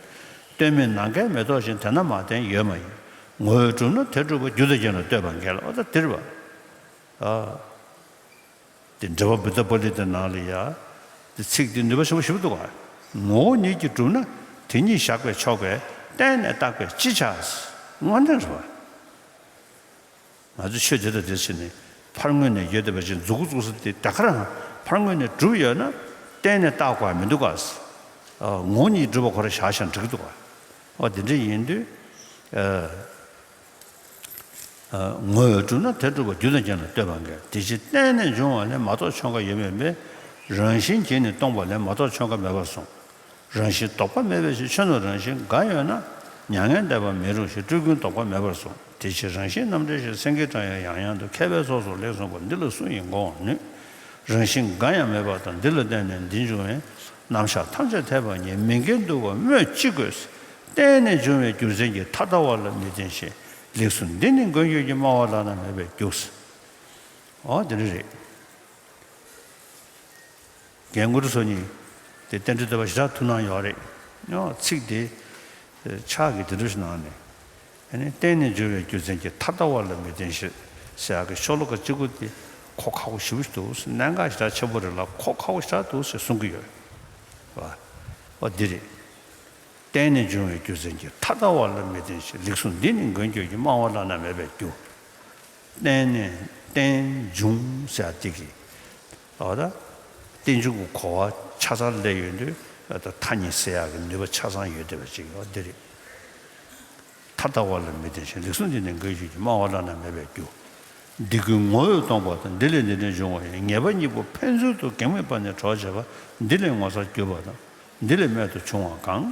ལྟོས་མེད་ནམ་མཁའི་མེ་ཏོག་བཞིན། དེ་རྣམས་མ་བརྟེན་ཡོད་མ་ཡིན། ངོ་བོས་གྲུབ་ན་དེ་གྲུབ་པ། རྒྱུ་དང་རྐྱེན་ལ་ལྟོས་པར་འགལ། འོ་ད་འདིར་བ། ཨ། དེ་འགྲེལ་པ་བུདྡྷ་པཱ་ལི་ཏའི་ནང་ལ་ཡ། དེ་ཚིག་དེ་ནུས་པ་ཆེན་པོ་ཞེ་པོ་འདུག་ག་ངོ་བོ་ཉིད་ཀྱིས་གྲུབ་ན་དེ་ཉིད་བཞག་པས་ཆོག་པས། བརྟེན་ནས་བརྟག་པས་ཅི་བྱ། དངོས་གནས་རེད་བ། ང་ཚོས་ཆོས་དེ་དང་དེ་བྱས་ནས་ཕར་ངོས་ནས་ཡོད་བསྡད་པ་ཅིག་མཛུབ་གུ་བཙུགས་ས་དེ་ད་ག་རང་ཕར་ངོས་ནས་གྲུབ་ཡོད་ན་བརྟེན་ནས་བརྟག་དགོས་མི་འདུག་ག་ངོ་བོ་ཉིད་གྲུབ་པ་ཁོ་རང་བཞག་བཞག་འགྲིག་གི་འདུག་ག་འོ་དེ་འདྲ་ཡིན་དུས། ངོ་བོས་གྲུབ་ན་དེ་གྲུབ་པ། རྒྱུ་དང་རྐྱེན་ལ་ལྟོས་པར་འགལ། དེ་ཕྱིར་བརྟེན་ནས་འབྱུང་བ་ལས། མ་གཏོགས་ཆོས་འགའ་ཡོད་མེད་མེད། རང་བཞིན་གྱིས་ནི་སྟོང་པ་ལས། མ་གཏོགས་ཆོས་འགའ་མེད་པར་གསུངས། རང་བཞིན་ལྡོག་པ་མེད་པའི་ཕྱིར། ཆོས་རྣམས་རང་བཞིན་འགའ་ཡོད་ན། མྱ་ངན་འདས་པ་མི་རུང་ཞིང་། སྤྲུལ་སྐུའི་ལྡོག་པ་མེད་པར་གསུངས། དེ་ཕྱིར་རང་བཞིན་རྣམ་འགྲེལ་ཞེས། སེང་གེའི་སྒྲ་ཡང་ཡང་དུ། མཁས་པའི་ཚོགས་སུ་ལེགས་གསུངས་པ། འདི་ལ་སུ་ཡིས་མགོ་བར་ནུས། རང་བཞིན་འགའ་ཡང་མེད་པ་དང་། འདི་ལ་བརྟེན་ནས་འདི་འབྱུང་བའི། རྣམ་གཞག་ཐམས་ཅད་འཐད་པ་ཉིད། མི་འགལ་འདུག་པ་སྨོས་ཅི་དགོས། བརྟེན་ནས་འབྱུང་བའི་རྒྱུ་མཚན་གྱིས། ཐ་དད་པ་ལ་མི་བརྟེན་ཞིང་། ལེགས་གསུངས་འདི་ནི་མགོན་ཁྱོད་ཀྱིས། སྨྲ་བ་བླ་ན་མེད་པའི་རྒྱུ། འོ་དེ་འདྲ་རེད། རྒན་དངོས་གྲུབ་ཚོགས་གཉིས་དེ་རྟེན་འབྲེལ་བསྟོད་པ་ཞེ་དྲག་ཐུགས་སྣང་ཡོད་རེད། ཡང་ཚིག་དེ་ཕྱག་གི་དེ་འདྲ་ཞིག་གནང་ནས། ཨ་ནི་བརྟེན་ནས་འབྱུང་བའི་རྒྱུ་མཚན་གྱིས། ཐ་དད་པ་ལ་མི་བརྟེན་ཞིང་ཟེར་ཡག་གི་ཤོ་ལོ་ཀ་གཅིག་པོ་དེ་གོ་ཁག་པོ་ཞེ་པོ་ཞིག་འདུག་གནད་འགག་ཞེ་དྲག་ཆེན་པོ་རེད་ལ། གོ་ཁག་པོ་ཞེ་དྲག་འདུག་ཟེར་གསུང་གི་ཡོད། བ། འོ་འདི་རེད། བརྟེན་ནས་འབྱུང་བའི་རྒྱུ་མཚན་གྱིས། ཐ་དད་པ་ལ་མི་བརྟེན་ཞིང་། ལེགས་གསུངས་འདི་ནི་མགོན་ཁྱོད་ཀྱིས། སྨྲ་བ་བླ་ན་མེད་པའི་རྒྱུ། བརྟེན་ནས་རྟེན་འབྱུང་ཟེར་ཡག་དེ་གི། འོ་ད། རྟེན་འབྱུང་གི་གོ་བ་ཆ་ཚང་སླེབས་ཡོང་དུས་ད་ཐ་སྙད་ཟེར་ཡག་གི་ནུས་པ་ཆ་ཚང་ཡོད་བསྡད་པ་ཅིག་ཡོད་འདི་རེད། ཐ་དད་པ་ལ་མི་བརྟེན་ཞིང་། ལེགས་གསུངས་འདི་ནི་མགོན་ཁྱོད་ཀྱིས། སྨྲ་བ་བླ་ན་མེད་པའི་རྒྱུ། འདི་ཀུན་ངོ་བོས་སྟོང་པ་དང་། འདི་ལས་འདི་འབྲས་འབྱུང་བ་ཡིན། ངེས་པ་གཉིས་པོ་ཕན་ཚུན་དུ། གེགས་མེད་པ་ནི་གྲོགས་བྱེད་པ། འདི་ལས་ངོ་མཚར་གྱུར་པ་དང་། འདི་ལས་རྨད་དུ་བྱུང་བ་གང་།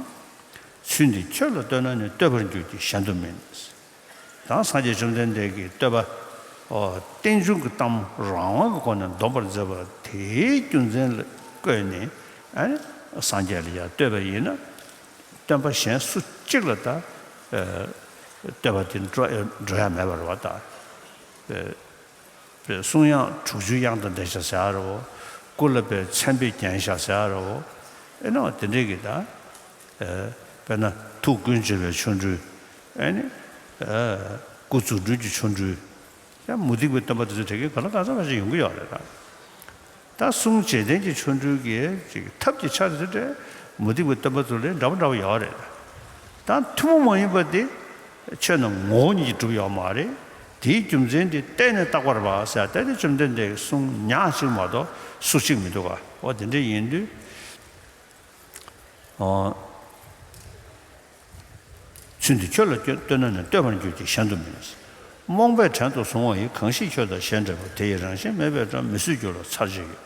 ཚུལ་འདི་ཁྱོད་ལ་ལྟོས་ན་ནི། ལྟོས་པར་འགྱུར་གྱི་གཞན་དུ་མིན། ད་སངས་རྒྱས་བཅོམ་ལྡན་འདས་ཀྱི་བསྟོད་པ། ཨོ། རྟེན་འབྱུང་གི་གཏམ་རང་དབང་གི་སྒོ་ནས་འདོམས་པར་མཛད་པ་དེའི་རྒྱུ་མཚན་ལ་བཀོད་ནས། ཨ་ནི་སངས་རྒྱས་ལ་ཡང་བསྟོད་པ་ཡིན་ན། སྟོན་པ་གཞན་སུ་གཅིག་ལ་ད་ཨ་བསྟོད་པ་དེ་འགྲོ་འགྲོ་ཡ་མེད་པ་རེད་བ་ད། ཨ་པའི་གསུང་དབྱངས་དྲུག་ཅུའི་དབྱངས་དང་ལྡན་ཤག་ཟེར་ཡ་རེད་བོ། སྐུ་ལ་པའི་མཚན་དཔེས་བརྒྱན་ཤག་ཟེར་ཡ་རེད་བོ། ཨེ་ནོ་དེ་འདྲས་ཀྱི་ད། ཨེ། དཔེར་ན་ཐུགས་ཀུན་བྱེད་པའི་ཆོ་འཕྲུལ། ཨེ་ནི། ཨེ། སྐུ་རྫུ་འཕྲུལ་གྱི་ཆོ་འཕྲུལ། ཡང་མུ་སྟེགས་པའི་སྟོན་པ་དེ་ཚོ་དེ་གའི་ག་ལ་ག་ཚ་བ་ཞིག་ཡོང་གི་ཡོད་རེད་ད། ད་གསུང་བྱེད་ལྡན་གྱི་ཆོ་འཕྲུལ་གྱི་ཅིག་ཐབས་ཀྱི་ཆ་དེ་ཚོ་དེ་མུ་སྟེགས་པའི་སྟོན་པ་ཚོ་ལས་འདྲ་པོ་འདྲ་པོ་ཡོད་རེད། ད་ཐུན་མོང་མ་ཡིན་པ་དེ་ཆོས་རྣམས་ངོ་བོ་ཉིད་ཀྱིས་གྲུབ་ཡོད་མ་རེད། དེའི་རྒྱུ་མཚན་དེ་བརྟེན་ནས་བཏགས་པ་རེད་པ་ཟེར་ཏེ། དེ་བཅོམ་ལྡན་འདས་ཀྱི་གསུང་ཉག་གཅིག་མ་གཏོགས་སུ་གཅིག་མི་འདུག་ག་འོ་དེ་འདྲ་ཡིན་དུས། ཨོ། ཚུལ་འདི་ཁྱོད་ལ་ལྟོས་ན་ནི། ལྟོས་པར་འགྱུར་གྱི་གཞན་དུ་མིན། རྨོངས་པས་བྲན་དུ་བཟུང་བ་ཡི། གང་ཞིག་ཁྱོད་དང་གཞན་འདྲ་བ། དེ་ཡི་རང་བཞིན་མེད་པའི་སྒྲ། མི་སྲིད་རྒྱུ་ལ་ཚར་གཅིག་ཡོད།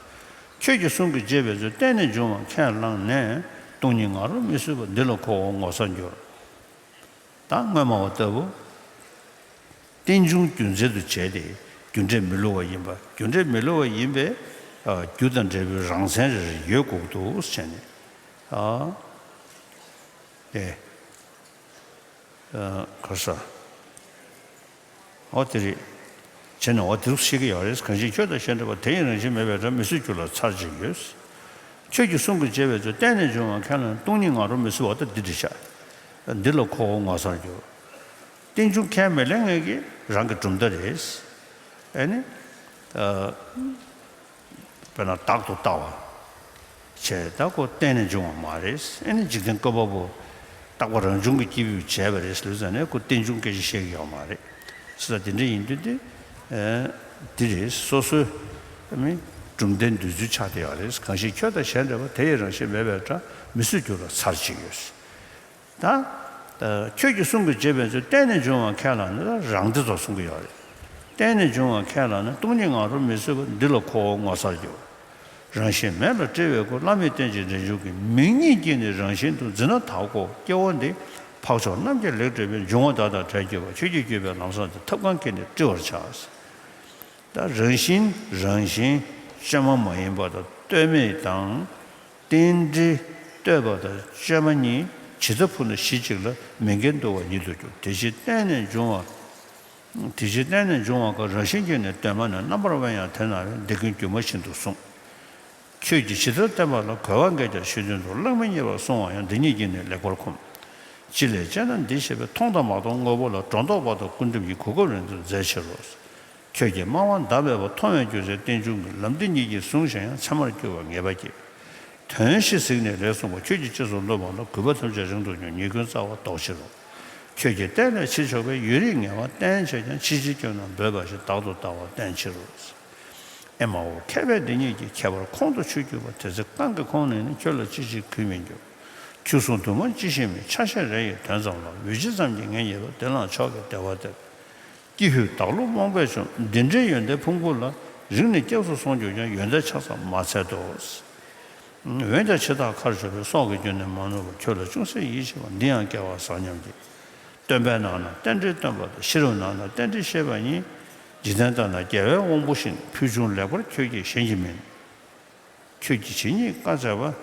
ཁྱོད་ཀྱི་གསུང་གིས་བརྗོད་པའི་ཚུལ། བརྟེན་ནས་འབྱུང་བ་ཁས་བླངས་ནས། སྟོང་ཉིད་ང་རང་མི་སྲིད་པ། འདི་ལ་ཁོ་བོ་ངོ་མཚར་འགྱུར། ད་སྔོན་མ་བ་ལྟ་བུ། རྟེན་འབྱུང་རྒྱུ་མཚན་དུ་བྱས་ཏེ། རྒྱུ་འབྲས་མི་བསླུ་བ་ཡིན་པ། རྒྱུ་འབྲས་མི་བསླུ་བ་ཡིན་པས། ཨ། རྒྱུ་དང་འབྲས་བུའི་རང་མཚན་རེ་རེ་ཡོད་དགོས་འདུག་ཟེར་ནས། ཨ། ཨེ། ཨ། ག་ས། འོ་དེ་རེད། བྱས་ན་འོ་དེ་རུ་ཤེས་ཀྱི་ཡོད་རེད། གང་ཞིག་ཁྱོད་དང་གཞན་འདྲ་བ། དེ་ཡི་རང་བཞིན་མེད་པའི་སྒྲ། མི་སྲིད་རྒྱུ་ལ་ཚར་གཅིག་ཡོད། ཁྱོད་ཀྱི་གསུང་གིས་བརྗོད་པའི་ཚུལ། བརྟེན་ནས་འབྱུང་བ་ཁས་བླངས། སྟོང་ཉིད་ང་རང་མི་སྲིད་པ། ད་འདི་འདྲ་ཤག་འདི་ལ་ཁོ་བོ་ངོ་མཚར་འགྱུར། རྟེན་འབྱུང་ཁས་མི་ལེན་མཁན་གྱི་རང་གི་གྲུབ་མཐའ་རེད། ཨེ་ནི། ཨ། དཔེར་ན་བདག་ཏུ་ལྟ་བ་བྱས། ད་ཁོ་བརྟེན་ནས་འབྱུང་བ་མ་རེད། ཨེ་ནི་འཇིག་རྟེན་བཀོད་པ་པོ་རྟག་པ་རང་བྱུང་གི་སྐྱེས་བུས་བྱས་པ་རེད་ལབ་ཙང་ནས། ཁོ་རྟེན་འབྱུང་སྐད་ཆ་བཤད་ཀྱི་ཡོད་མ་རེད། སོ་སོ་དེ་འདྲ་ཡིན་དུས་དེ། ཨེ། འདི་རེད། སོ་སོའི་མི་གྲུབ་མཐའི་འདོད་ཚུལ་ཆགས་བསྡད་ཡོད་རེད། གང་ཞིག་ཁྱོད་དང་གཞན་འདྲ་བ། དེ་ཡི་རང་བཞིན་མེད་པའི་སྒྲ། མི་སྲིད་རྒྱུ་ལ་ཚར་གཅིག་ཡོད། ད། ཨ། ཁྱོད་ཀྱི་གསུང་གིས་བརྗོད་པའི་ཚུལ། བརྟེན་ནས་འབྱུང་བ་ཁས་བླངས་ནས། ད་རང་དེ་ཚོ་གསུང་གི་ཡོད་རེད། བརྟེན་ནས་འབྱུང་བ་ཁས་བླངས་ནས། སྟོང་ཉིད་ང་རང་མི་སྲིད་པ། འདི་ལ་ཁོ་བོ་ངོ་མཚར་འགྱུར། རང་བཞིན་མེད་ལ་སྤྲེལ་བའི་སྐུ། བླ་མེད་རྟེན་ཅིང་འབྲེལ་འབྱུང་གི། མིག་གཉིས་ཀྱིས་ནི་རང་བཞིན་དུ། འཛིན་ན་དྭགས་པོ་སྐྱེ་བོ་འདི། འཕགས་མཆོག་རྣམས་ཀྱིས་ལེགས་བསྒྲུབས་པའི། འབྱུང་བ་བདག་དང་བྲལ་གྱུར་པ། ཁྱོད་ཀྱིས་བསྐྱོད་པའི་ལམ་བཟང་དེ། ཐབས་གང་གིས་ནི་བཀྲི་བར་བྱ། ད་རང་བཞིན། རང་བཞིན་བཅོས་མ་མ་ཡིན་པ་དང་ལྟོས་མེད་དང་། རྟེན་འབྲེལ་ལྟོས་པ་དང་བཅོས་མ་གཉིས། ཇི་ལྟར་ཕུག་ན་གཞི་གཅིག་ལ། མི་འགལ་འདུ་བ་ཉིད་དུ་འགྱུར། དེ་ཕྱིར་བརྟེན་ནས་འབྱུང་བ། དེ་ཕྱིར་བརྟེན་ནས་འབྱུང་བ་གང་། རང་བཞིན་གྱིས་ནི་གདོད་མ་ནས། རྣམ་པར་དབེན་ཡང་དེ་ན་རེ། འདི་ཀུན་སྒྱུ་མ་བཞིན་དུ་གསུངས། ཁྱོད་ཀྱིས་ཇི་ལྟར་བསྟན་པ་ལ། གོ་བ་འགལ་ཀྱང་ཆོས་མཐུན་དུ། གླེང་མོལ་ཉེས་པར་གསུང་བ་ཡང་། འདི་ཉིད་ཀྱིས་ནི་ལེགས་པར་ཁུམས། ཅི་ལས་ཅེ་ན། འདི་ཞེས་པའི་མཐོང་དང་མ་མཐོང་དངོས་པོ་ལ། སྒྲོ་འདོགས་པ་དང་སྐུར་འདེབས་ཀྱིས། གོ་སྐབས་རིང་དུ་མཛད་ཕྱིར་རོ། ཁྱོད་ཀྱིས་སྨྲ་བ་བདག་མེད་པ། མཐོང་བས་རྒྱུ་མཚན་རྟེན་འབྱུང་གི། ལམ་འདི་ཉིད་ཀྱིས་བཟུང་ཞིང་ཡང་། མཚན་མར་གྱུར་པ་ངེས་པར་སྐྱེ། དོན་བཞི་གཟིགས་ནས་ལེགས་གསུངས་པ། ཁྱོད་ཀྱིས་ཅི་གསུང་ལོ་མང་ལ། གུས་པ་ཐམས་ཅད་རིང་དུ་གྱུར། ཉེས་ཀུན་རྩ་བ་བཟློག་ཕྱིར་རོ། ཁྱོད་ཀྱིས་བསྟན་ལས་ཕྱིར་ཕྱོགས་པའི། ཡུན་རིང་ངལ་བ་བསྟེན་བྱས་ཀྱང་། ཕྱིས་ཕྱིར་སྐྱོ་ན་འབོད་པ་ཞིག། བདག་ཏུ་ལྟ་བ་བསྟེན་ཕྱིར་རོ། ཨེ་མའོ། མཁས་པས་འདི་ཉིད་ཀྱི། ཁྱད་པར་ཁོང་དུ་ཆུད་གྱུར་པ། དེ་ཚེ་གང་གིས་ཁོང་ནས་ནི། ཁྱོད་ལ་ཅི་ཕྱིར་གུས་མི་འགྱུར། ཁྱོད་གསུང་དུ་མ་ཅི་ཞིག་མིན། ཆ་ཤས་རེ་ཡི་དོན་ཙམ་ལ། འོད་ཇི་ཙམ་གྱིས་ངེས་རྙེད་པ། དེ་ལའང་མཆོག་གི་བདེ་བ་སྟེར། ཀྱི་ཧུད་བདག་བློ་རྨོངས་པས་བྱུང་། འདི་འདྲའི་ཡོན་ཏན་ཕུང་པོ་ལ། རིང་ནས་སྐྱབས་སུ་སོང་གྱུར་ཀྱང་། ཡོན་ཏན་ཆ་ཚང་མ་འཚལ་ཏོ། འོན་ཀྱང་འཆི་བདག་ཁར་ཕྱོགས་པའི། སྲོག་གི་རྒྱུ་ནི་མ་ནོར་བར། ཁྱོད་ལ་ཅུང་ཟད་ཡིད་ཆེས་པ། འདི་ཡང་སྐལ་བ་བཟང་སྙམ་སྐྱེ། སྟོན་པའི་ནང་ན་རྟེན་འབྲེལ་སྟོན་པ་དང་། ཤེས་རབ་ནང་ན་རྟེན་འབྲེལ་བཤད་པ་ཡིན། འཇིག་རྟེན་ལྟར་ན་རྒྱལ་བའི་དབང་པོ་བཞིན། ཕུལ་བྱུང་ལེགས་པར་ཁྱོད་ཀྱིས་གཞན་གྱིས་མིན། ཁྱོད་ཀྱིས་ཇི་སྙེད་བཀའ་སྩལ་པ།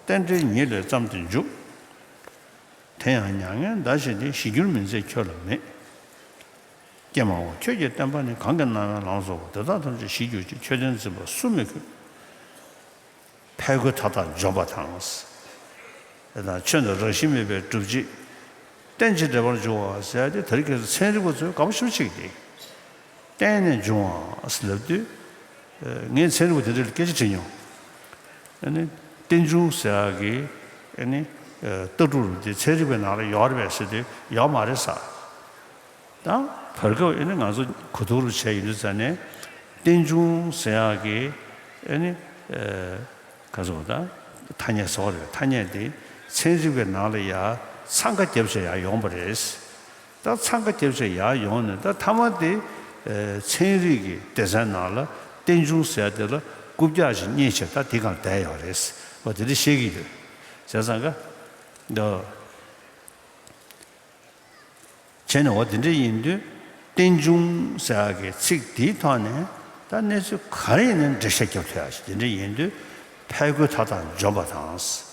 རྟེན་འབྲེལ་ཉིད་ལས་བརྩམས་ཏེ་འཇུག། དེ་ཡང་མྱ་ངན་འདའ་བྱེད་དེ། ཞི་འགྱུར་མིན་མཛད་ཁྱོད་ལ་མེད། ཀྱེ་མའོ། ཁྱོད་ཀྱི་བསྟན་པ་ནི། གང་གིས་རྣམ་པར་ལམ་རྫོགས་པ། དེ་དག་ཐམས་ཅད་ཞི་གྱུར་ཅིག། ཁྱོད་བསྟན་འཛིན་པ་སུ་མི་གུས། ཕས་རྒོལ་མཐའ་དག་འཇོམས་པ་དང་། དེ་དང་ཆོས་འདི་རང་བཞིན་མེད་པའི་སྒྲུབ་བྱེད། རྟེན་ཅིང་འབྲེལ་པར་འབྱུང་བ་ཟེར་ཡ་དེ། དེ་རིང་ཁ་སང་ཚན་རིག་པ་ཚོས་དགའ་པོ་ཞེ་པོ་བྱེད་ཀྱི་རེད། བརྟེན་ནས་འབྱུང་བ་ལབ་དུས། ཨ། ངས་ཚན་རིག་པ་དེ་འདྲ་ལ་སྐད་ཆ་དྲིས་མྱོང་། ཨ་ནི་རྟེན་འབྱུང་ཟེར་ཡག་གི། ཨ་ནི། ཨ། ལྟ་གྲུབ་དེ་ཚན་རིག་པའི་ནང་ལ་ཡོད་རེད་པས་ཟེར་དུས་ཡོད་མ་རེད་ཟེར། ད་བར་སྐབས་ཨ་ནི་ང་ཚོ་གོ་ཐོས་རུ་བྱས་ཡོང་དུས་ཙ་ནས། རྟེན་འབྱུང་ཟེར་ཡག་གི། ཨ་ནི། ཨ། ག་ཚོད་ད། ཐ་སྙད་ཟེར་བ་རེད། ཐ་སྙད་དེ་ཚན་རིག་པའི་ནང་ལ་ཡ་འཚང་ཁ་རྒྱབ་བྱས་ཡར་ཡོང་བ་རེད། ད་འཚང་ཁ་རྒྱབ་བྱས་ཡར་ཡོང་ནས། ད་མཐའ་མ་དེ། ཨ། ཚན་རིག་གི་སྡེ་ཚན་ནང་ལ་རྟེན་འབྱུང་ཟེར་ཡ་དེ་ལ་རྐུབ་བཀྱག་ཅིག་རྙེད་བྱས། ད་དེ་སྒང་བསྡད་ཡོད་རེད། འོ་དེ་འདྲ་བཤད་ཀྱི་ཡོད། བྱས་ཙང་ཀ་འདི། བྱས་ནས་འོ་དེ་འདྲ་ཡིན་དུས། རྟེན་འབྱུང་ཟེར་ཡག་གི་ཚིག་དེའི་ཐོག་ནས་ད་གནས་ཚུལ་ག་རེ་ཡིན་ནའི་འགྲེལ་བཤད་རྒྱབ་ཐུབ་ཡག་ཞིག་དེ་འདྲ་ཡིན་དུས། ཕས་རྒོལ་མཐའ་དག་འཇོམས་པ་དང་།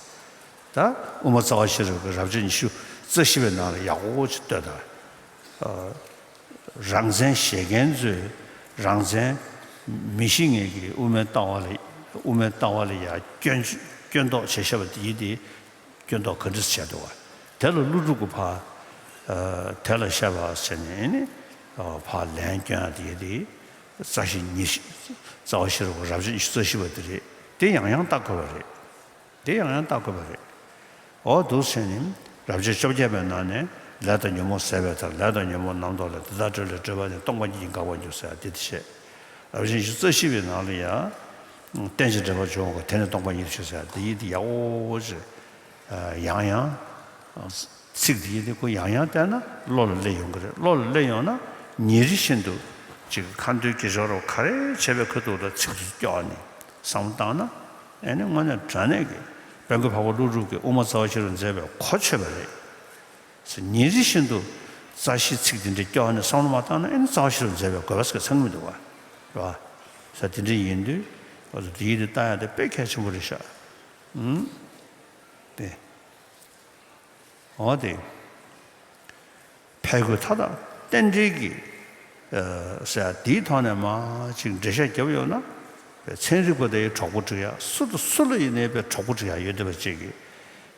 ད་དབུ་མ་རྩ་བ་ཤེས་རབ་ཀྱི་རབ་བྱེད་ཉི་ཤུ་རྩ་བཞི་པའི་ནང་ལ་ཡག་པོ་ཅིག་ལྟོས་དང་། ཨ། རང་མཚན་བཞེད་མཁན་ཚོས་རང་མཚན་མི་ཤེས་མཁན་གྱི་དབུ་མའི་ལྟ་བ་ལ། དབུ་མའི་ལྟ་བ་ལ་ཡ་སྐྱོན། སྐྱོན་འདོགས་བྱས་བཤད་པ་དེ་ཡིན་ཏེ། སྐྱོན་འདོགས་ག་འདྲ་བྱས་འདུག་བ། དེ་ལ་ཀླུ་སྒྲུབ་ཀྱིས་ཕར། ཨ། དེ་ལ་བཤད་པ་བྱས་ནས་ནི། ཨ། ཕར་ལན་སྐྱོན་ཡག་དེ་ཡིན་ཏེ། རྩ་བཞི་ཉི་ཤུ། རྩ་བ་ཤེས་རབ་ཀྱི་རབ་བྱེད་ཉི་ཤུ་རྩ་བཞི་པ་དེ་རེད། དེ་ཡང་ཡང་བལྟ་དགོས་པ་རེད། དེ་ཡང་ཡང་བལྟ་དགོས་པ་རེད། འོ་འདུག་བྱས་ནས་རབ་བྱེད་བཅོ་བརྒྱད་པའི་ནང་ནས། ལས་དང་ཉོན་མོངས་ཟད་པའི་མཐར། ལས་དང་ཉོན་མོངས་རྣམ་རྟོག་ལས། དེ་དག་བྲལ་བའི་སྤྲོས་པ་ནི། སྟོང་པ་ཉིད་ཀྱིས་འགག་པར་འགྱུར་ཟེར་ཡག་དེ་དེ་བཤད། རབ་བྱེད་ཉི་ཤུ་རྩ་བཞི་པའི་ནང་ལ་ཡང་། རྟེན་ཅིང་འབྲེལ་པར་འབྱུང་བ་གང་། དེ་ནི་སྟོང་པ་ཉིད་དུ་ཤེས་ཟེར་ཡག་དེ་ཡིན་ཏེ། ཡག་པོ་ཅིག། ཨ། ཡང་ཡང་། ཚིག་དེ་ཡིན་ཏེ་ཁོ་ཡང་ཡང་བལྟས་ན་བློ་ལ་སླེབས་ཡོང་གི་རེད། བློ་ལ་སླེབས་ཡོང་ན་ ཉིན་རེ་བཞིན་དུ་ཅིག་ཁ་འདོན་གྱི་རོ་རོ་ག་རེ་བྱས་པའི་ཁ་ཐུག་ལ་ཚིག་ཏུ་སྐྱོར་ནས་བསམ་བློ་བཏང་ན། ཨེ་ནི་དངོས་གནས་དྲང་གནས་ཀྱི་དཔལ་མགོན་འཕགས་པ་ཀླུ་སྒྲུབ་ཀྱིས་དབུ་མ་རྩ་བ་ཤེས་རབ་མཛད་པའི་གོ་ཆོད་པ་རེད། ཉིན་རེ་བཞིན་དུ་རྩ་ཤེའི་ཚིག་དེ་འདྲའི་སྐྱོར་ནས་བསམ་བློ་མ་བཏང་ན། ཨེ་ནི་རྩ་བ་ཤེས་རབ་མཛད་པའི་དགོས་པ་ཟེར་ཚང་མི་འདུག་བ། རེད་བ། ས་དེ་འདྲ་ཡིན་དུས་ང་ཚོ་དེ་ཡིད་དུ་བཏང་ཡ་དེ་དཔེ་གལ་ཆེན་པོ་རེད་ཤག་ཨུམ། དེ། འོ་དེ། ཕས་རྒོལ་མཐའ་དག་རྟེན་འབྲེལ་གྱི་ཨ་ཟེར་ཡ་དེའི་ཐོག་ནས་མར་ཅིག་འགྲེལ་བཤད་བརྒྱབ་ཡོང་ན། ཚན་རིག་པ་དེའི་གྲོགས་པོ་སྒྲིག་ཡ། སུ་དང་སུ་ལ་ཡིན་ནའི་པའི་གྲོགས་པོ་སྒྲིག་ཡ་ཡོད་བསྡད་པ་ཅིག་གིས།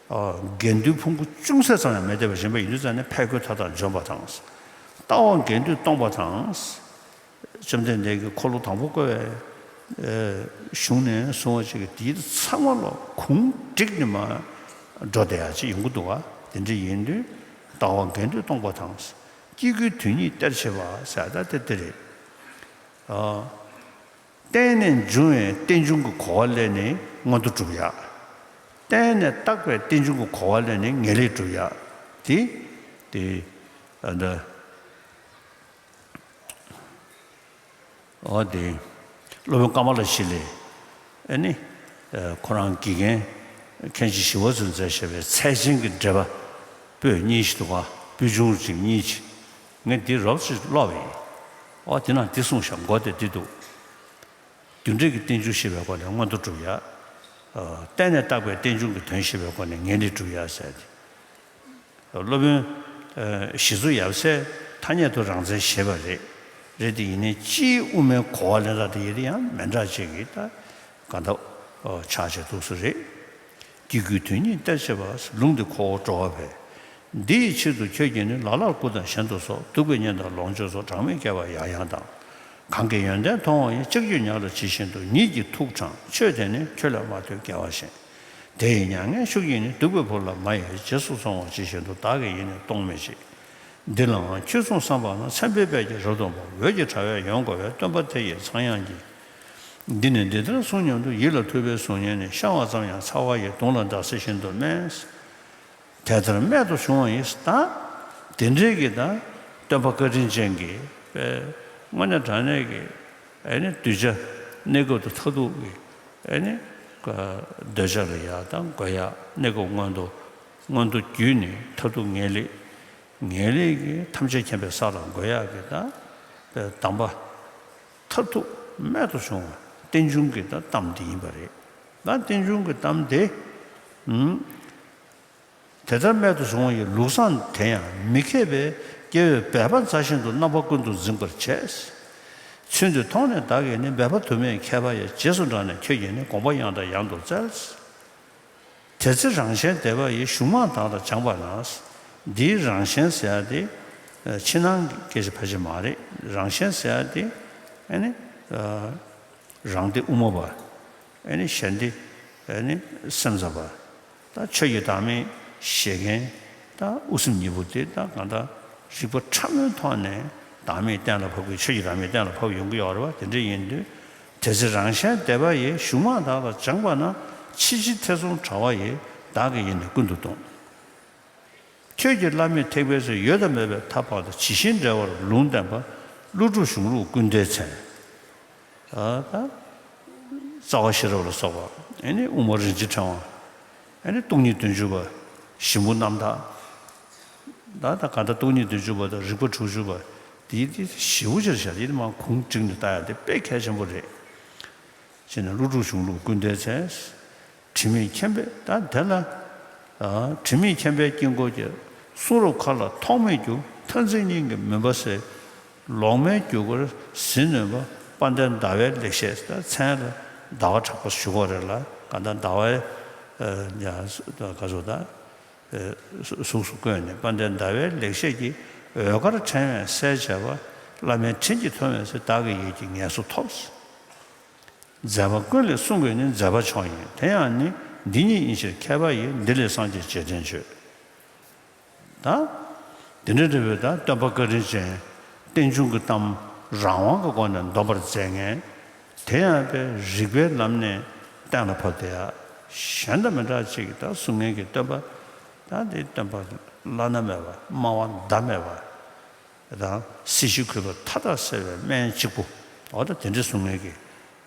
ཨ། དགེ་འདུན་ཕུང་པོ་ཅུང་ཟད་ཙམ་ཡང་མེད་བསྡད་པ་ཡིན་པ་ཡིན་དུས་ཙང་ནས། ཕས་རྒོལ་མཐའ་དག་འཇོམས་པ་དང་། ལྟ་བ་དགེ་འདུན་སྟོང་པ་དང་། བཅོམ་ལྡན་འདས་ཀྱིས་འཁོར་ལོ་དང་པོ་བསྐོར་བའི་ཨེ་གཞུང་ནས་བཟུང་བ་ཅིག་གིས་དེའི་ཚང་མ་ལ་གུང་བསྒྲིགས་ནས་མར་འགྲོ་བསྡད་ཡ་ཅིག་ཡོང་གི་འདུག་བ། དེ་འདྲ་ཡིན་དུས་ལྟ་བ་དགེ་འདུན་སྟོང་པ་དང་། སྐྱེ་དགུའི་དོན་གཉིས་སྟེར་བྱེད་པ་ཟེར་ཡ་ད་དེ་དེ་རེད། ཨ། བརྟེན་ནས་འབྱུང་བའི་རྟེན་འབྱུང་གི་གོ་བ་ལས་ནི་མངོན་མཐོ་སྒྲུབ་ཡ། བརྟེན་ནས་བཏགས་པའི་རྟེན་འབྱུང་གི་གོ་བ་ལས་ནི་ངེས་ལེགས་སྒྲུབ་ཡ། དེ་དེ་ཨ་འདྲ། འོ་དེ། སློབ་དཔོན་ཀ་མ་ལ་ཤཱི་ལའི། ཨེ་ནི། ཨ། ཁོ་རང་དགེ་རྒན་མཁན་ཆེན་ཞི་བ་འཚོས་མཛད་བཞག་པའི་ཚད་ཆེན་གྱི་འགྲེལ་པ་པོད་གཉིས་ཤིག་འདུག་ག་པོད་ཆུང་ཅིག་གཉིས་ཅིག་ངས་འདི་རོབ་ཙམ་ཀློག་པ་ཡིན། འོ་དེ་ན་འདི་གསུངས་བཞག་མགོ་དེ་འདི་འདུག་རྒྱུ་འབྲས་ཀྱི་རྟེན་འབྱུང་ཤེས་པའི་སྒོ་ནས་མངོན་མཐོ་སྒྲུབ་ཡ། ཨ། བརྟེན་ནས་བཏགས་པའི་རྟེན་འབྱུང་གི་དོན་ཤེས་པའི་སྒོ་ནས་ངེས་ལེགས་སྒྲུབ་ཡ་ཟེར་ཏེ། སློབ་དཔོན་ཨ་ཞི་འཚོ་ཡབ་སྲས་ཐ་སྙད་དུ་རང་མཚན་བཞེས་པ་རེད། རེད་དེ་ཡིན་ནའི་སྤྱིའི་དབུ་མའི་གོ་བ་ལེན་སྟངས་དེ་ཡིན་ན་ཡང་མི་འདྲ་ཅིག་གིས་ད་གང་ལྟར་ཆགས་བྱས་འདུག་སེ་རེད། སྐྱེ་དགུའི་དོན་གཉིས་སྟེར་བྱེད་པ། ལུང་འདི་ཁོ་བོ་འགྲོ་བ་བས། འདི་ཡི་ཕྱིར་དུ་ཁྱོད་ཀྱིས་ནི། ལ་ལར་སྐུ་དང་གཞན་དུ་སོགས། སྡུག་པའི་གཉེན་དང་ལོངས་སྤྱོད་སོགས། གྲངས་མེད་བསྐལ་པར་ཡང་ཡང་དང་། གང་གིས་ཡོན་ཏན་མཐོང་བ་ཡིས། ལྕགས་ཀྱུས་ཉག་ལ་ཇི་བཞིན་དུ། ཉིད་ཀྱི་ཐུགས་དྲངས་ཆོས་དེ་ནི། ཁྱོད་ལས་མ་ཐོས་རྒྱལ་བ་གཞན། དེ་ཡི་མྱ་ངན་ཤུགས་ཀྱིས་ནི། གདུག་པའི་བུ་ལ་མ་ཡིས། རྗེས་སུ་སོང་བ་ཇི་བཞིན་དུ། བདག་གིས་ཡིད་ནི་གཏོང་མི་བྱེད། འདི་ལའང་ཁྱོད་གསུངས་བསམ་པ་ན། མཚན་དཔེའི་དཔལ་གྱིས་རབ་ཏུ་འབར། འོད་ཀྱི་དྲ་བས་ཡོངས་བསྐོར་བའི། སྟོན་པ་དེ་ཡི་ཚངས་དབྱངས་ཀྱིས། འདི་ནི་འདི་ལྟར་གསུངས་སྙམ་དུ། ཡིད་ལ་ཐུག་པའི་གཟུགས་བརྙན་ནི། ཤར་བ་ཙམ་ཡང་ཚ་བ་ཡིས། དུང་ལ་ཟླ་ཟེར་བཞིན་དུ་མནན། དེ་ལྟར་རྨད་དུ་བྱུང་བ་ཡིས། ད་དེ་འདྲའི་གི་ད་སྟོན་པ་བཀའ་དྲིན་ཅན་གྱི་དཔེ་དངོས་གནས་དྲང་གནས་ཀྱི་ཨེ་ནི་གདུལ་བྱ་གནས་སྐབས་དང་མཐར་ཐུག་གི་ཨེ་ནི་འདོད་ཆགས་ལ་ཡ་དང་འགོད་ཡ། གནས་སྐབས་མངོན་མཐོ་མངོན་མཐོ་བརྒྱུད་ནས་མཐར་ཐུག་ངེས་ལེགས། ངེས་ལེགས་ཀྱི་ཐམས་ཅད་མཁྱེན་པའི་ས་ལ་འགོད་ཡག་གི་ད་དཔེ་གདམས་པ་མཐར་ཐུག་རྨད་དུ་བྱུང་བ་རྟེན་འབྱུང་གི་ད་གཏམ་དེ་ཡིན་པ་རེད། ད་རྟེན་འབྱུང་གི་གཏམ་དེ། ཨུམ། དེ་ལྟར་རྨད་དུ་བྱུང་བ་ཡི་ལུགས་བཟང་དེ་ཡང་མི་མཁས་པའི་སྐྱེ་བོས་འབད་པ་མཛའ་བཞིན་དུ་རྣམ་པ་ཀུན་ཏུ་འཛིན་པར་བྱེད། ཚུལ་འདི་མཐོང་ནས་བདག་གིས་ནི། འབད་པ་དུ་མའི་མཁས་པ་ཡི། རྗེས་སུ་འབྲངས་ནས་ཁྱོད་ཀྱིས་ནི། དགོངས་པ་ཡང་དང་ཡང་དུ་བཙལ། དེ་ཚེ་རང་གཞན་བདེ་བ་ཡི། གཞུང་མང་དག་ལ་སྦྱངས་པ་ན། འདིའི་རང་གཞན་ཟེར་ཡ་དེ་ཕྱི་ནང་གི་སྐད་ཆ་ཕལ་ཆེར་མ་རེད། རང་གཞན་ཟེར་ཡ་དེ་ཨེ་ནི་རང་སྟེ་དབུ་མ་པ། ཨེ་ནི་གཞན་སྟེ་ཨེ་ནི་སེམས་ཙམ་པ། ད་ཆོས་ཀྱི་བདག་མེད་བཞེད་མཁན། ད་དབུ་སེམས་གཉིས་པོ་དེ་ད་གང་ལྟར་རིག་པ་ཕྲ་མོའི་ཐོག་ནས་བདག་མེད་གཏན་ལ་ཕབ་ཀྱི། ཆོས་ཀྱི་བདག་མེད་གཏན་ལ་ཕབ་ཡོང་གི་ཡོད་རེད་བ། དེ་འདྲ་ཡིན་དུས། དེ་ཚེ་རང་གཞན་བདེ་བ་ཡི། གཞུང་མང་དག་ལ་སྦྱངས་པ་ན། ཕྱི་ཕྱིར་ཐེ་ཚོམ་བྲལ་བ་ཡི། བདག་གིས་ཡིད་ནི་ཀུན་ཏུ་གཏོང་། ཁྱོད་ཀྱིས་བླ་མེད་ཐེག་པའི་ཚུལ། ཡོད་དང་མེད་པའི་མཐའ་དཔག་སྟེ། ཇི་བཞིན་འགྲེལ་བར་ལུང་བསྟན་པ། ཀླུ་སྒྲུབ་གཞུང་ལུགས་ཀུན་ལྡན་མཚན། ད་ལྟ་རྩ་བ་ཤེས་རབ་ལ་སོགས་པ། ཨེ་ནི་དབུ་མ་རིན་ཆེན་ཕྲེང་བ། ཨེ་ནི་སྟོང་ཉིད་བདུན་ཅུ་པ། ཞིང་པོ་རྣམ་དག་ད་ལྟ་གང་ལྟར་སྟོང་ཉིད་བདུན་ཅུ་པ་དང་རིག་པ་དྲུག་ཅུ་པ། དེའི་དེ་ཞེ་པོ་ཅིག་བྱས། དེ་མར་གུང་བསྒྲིགས་ནས་ལྟ་ཡ་དེ་དཔེ་གལ་ཆེན་པོ་རེད། ཅེས་ནས་ཀླུ་སྒྲུབ་གཞུང་ལུགས་ཀུན་ལྡན་མཚན། དྲི་མེད་མཁྱེན་པས་ད་དེ་ལ། ཨ། དྲི་མེད་མཁྱེན་པའི་དཀྱིལ་འཁོར་གྱི། གསུང་རབ་མཁའ་ལ་ཐོགས་མེད་རྒྱུ། མཐར་འཛིན་སྙིང་གི་མུན་པ་སེལ། ལོག་མེད་རྒྱུ་སྐར་ཟིལ་གནོན་པ། དཔལ་ལྡན་ཟླ་བའི་ལེགས་བཤད། ད་མཚན་ལ་ཟླ་བ་གྲགས་པ་ཞུ་གི་རེད་ལ། གང་ལྟར་ཟླ་བའི་ཨ་ཡ་ག་ཚོད་ད་གཟུགས་སུ་བཀོད་ནས། དཔལ་ལྡན་ཟླ་བའི་ལེགས་བཤད་ཀྱི་འོད་དཀར་ཕྲེང་བས་གསལ་བྱས་པ། བླ་མའི་དྲིན་གྱིས་མཐོང་བས་སེལ། བདག་གི་ཡིད་ཀྱི་ངལ་གསོ་ཐོབ། མཛད་པ་ཀུན་ལས་གསུང་གི་ནི། མཛད་པ་མཆོག་ཡིན་དེ་ཡང་ནི། འདི་ཉིད་ཡིན་ཕྱིར་མཁས་པ་ཡིས། འདི་ལས་སངས་རྒྱས་རྗེས་དྲན་བྱོས། ད་འདི་འདྲ་འདྲ་བའི་ད་སྟོན་པ་བཀའ་དྲིན་ཅན། རྟེན་འབྱུང་གི་གཏམ་རང་དབང་གི་སྒོ་ནས་འདོམས་པར་མཛད་མཁན། དེ་ཡང་དཔེ་རིག་པའི་ལམ་ནས་གཏན་ལ་ཕབ་བསྡད་ཡ། གཞན་དང་མི་འདྲ་ཅིག་ད་གསུང་མཁན་གྱི་སྟོན་པ། ད་འདི་སྟོན་པ་བླ་ན་མེད་པ། སྨྲ་བ་ཟླ་མེད་པ། དང་སྲི་ཞུ་གུས་པ་མཐའ་དག་སེལ་བའི་སྨན་གཅིག་པུ། འོ་ད་དེ་འདྲ་གསུང་མཁན་གྱི་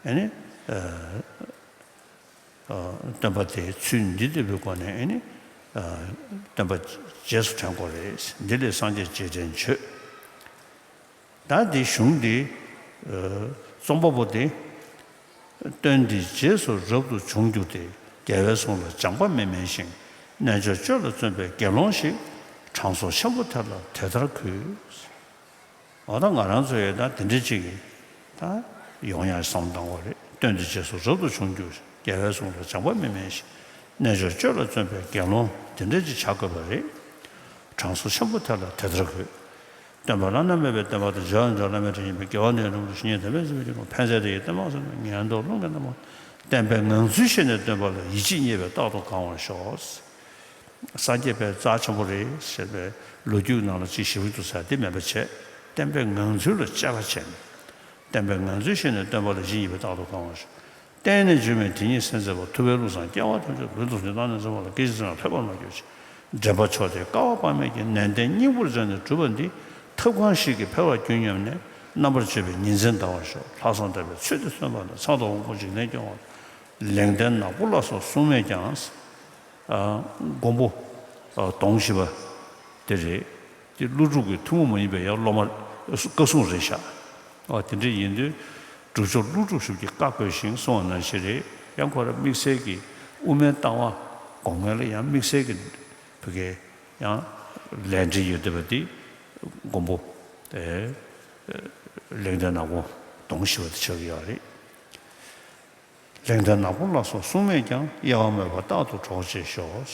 ཨ་ནི་ཨ་ཨ་སྟོན་པ་དེའི་ཚུལ་འདི་བསྟོད་པའི་སྒོ་ནས་ཨ་ནི་ཨ་སྟོན་པ་རྗེས་སུ་དྲན་དགོས་རེད། འདི་ལས་སངས་རྒྱས་རྗེས་དྲན་བྱོས། ད་འདི་གཞུང་འདི་ཨ་རྩོམ་པ་པོ་འདི་སྟོན་འདི་རྗེས་སུ་རབ་ཏུ་བྱུང་གྱུར་ཏེ། རྒྱལ་བའི་གསུང་ལ་སྦྱངས་པ་མི་དམན་ཞིང་། རྣལ་འབྱོར་སྤྱོད་ལ་བརྩོན་པའི་དགེ་སློང་ཞིག། དྲང་སྲོང་ཆེན་པོ་དེ་ལ་དེ་ལྟར་གུས། འོ་ད་ང་རང་ཚོ་ཡོད་ད་དེ་འདྲ་ཅིག་གིས་ད་ཡོང་ཡག་བསམ་བཏང་བ་རེད། སྟོན་འདི་རྗེས་སུ་རབ་ཏུ་བྱུང་གྱུར། རྒྱལ་བའི་གསུང་ལ་སྦྱངས་པ་མི་དམན་ཞིང་། རྣལ་འབྱོར་སྤྱོད་ལ་བརྩོན་པའི་དགེ་སློང་དེ་འདྲ་ཅིག་བྱ་དགོས་པ་རེད། དྲང་སྲོང་ཆེན་པོ་དེ་ལ་དེ་ལྟར་གུས། སྟོན་པ་བླ་ན་མེད་པའི་བསྟན་པ་དང་། འབྱོར་བ་འབྱོར་བླ་མེད་དྲིན་ཅན་པའི། དགེ་བ་ནི་རིང་དུ་ཞིང་ཉིད་དམ་པའི་ཚིམ་པའི་ཕྱིར། ཕན་མཛད་དེ་ཡི་བསྟན་པ་སྲུང་བའི། ངན་རྟོག་རླུང་གིས་མནར་མ། བསྟན་པའི་ངང་ཚུལ་ཤེས་ནས་སྟོན་པ་ལ། ཡིད་ཆེས་རྙེད་པས་རྟག་ཏུ་གང་བར་ཤོག། སངས་རྒྱས་དཔེ་རྩ་ཆེན་པོ་རེད་ཟེར་བའི་ལོ་རྒྱུས་ནང་ལ་ཅིག་ཞིབ་ཏུ་ཟེར་དེ་མེད་པ་བྱས། བསྟན་པའི་ངང་ཚུལ་ལ་དཔྱད་པ་བྱས་ནས། བསྟན་པའི་ངང་ཚུལ་ཤེས་ནས་སྟོན་པ་ལ། ཡིད་ཆེས་རྙེད་པས་རྟག་ཏུ་གང་བར་ཤོག། བརྟེན་ནས་བྱོན་པའི་དེ་ཉིད་གསན་མཛད་པ། ཐུབ་པའི་བློ་བཟང་སྐྱེ་བ་ཐམས་ཅད་ལུས་དང་གསུངས། བདག་ནི་འཛིན་པ་ལ་སྐད་ཅིག་ཙམ་ཡང་ལྷོད་པར་མ་གྱུར་ཅིག། འདྲེན་པ་མཆོག་དེས་བསྐལ་པ་དཔག་མེད་ཀྱི། ནན་ཏན་སྙིང་པོར་མཛད་ནས་བསྒྲུབས་པ་འདི། ཐབས་གང་ཞིག་གིས་འཕེལ་བར་འགྱུར་སྙམ་ནས། རྣམ་པར་དཔྱོད་པའི་ཉིན་མཚན་འདའ་བར་ཤོག། ལྷག་བསམ་དད་པའི་ཚུལ་འདི་སོན་པ་ན། ཚངས་དང་དབང་པོ་འཇིག་རྟེན་སྐྱོང་བ་དང་། ལེགས་ལྡན་ནག་པོ་ལ་སོགས་སྲུང་མས་ཀྱང་། ཨ་མགོན་པོ་ཨ་གདོང་བཞི་པ་དེ་རེད། དེ་ཀླུ་སྒྲུབ་ཀྱི་ཐུན་མོང་མ་ཡིན་པའི་ཡང་སློབ་མ་བཀའ་སྲུང་རེད་ཤག། ཨ་དེ་འདྲ་ཡིན་དུས་སྒྲུབ་མཆོག་ཀླུ་སྒྲུབ་ཞབས་ཀྱིས་བཀའ་བསྒོས་ཤིང་གསུངས་པ་ནང་བཞིན་རེད། ཡང་ཁོ་རང་དམིགས་བསལ་གྱི་དབུ་མའི་ལྟ་བ་སྒོམ་མཁན་ལ་ཡང་དམིགས་བསལ་གྱི་བོད་སྐད་ཡང་ལས་འབྲེལ་ཡོད་བསྡད་པ་དེ་མགོན་པོ་ཨེ་ལེགས་ལྡན་ནག་པོ་གདོང་བཞི་པ་དེ་ཆགས་ཀྱི་ཡོད་རེད། ལེགས་ལྡན་ནག་པོ་ལ་སོགས་སྲུང་མས་ཀྱང་། གཡེལ་བ་མེད་པར་རྟག་ཏུ་གྲོགས་བྱེད་ཤོག།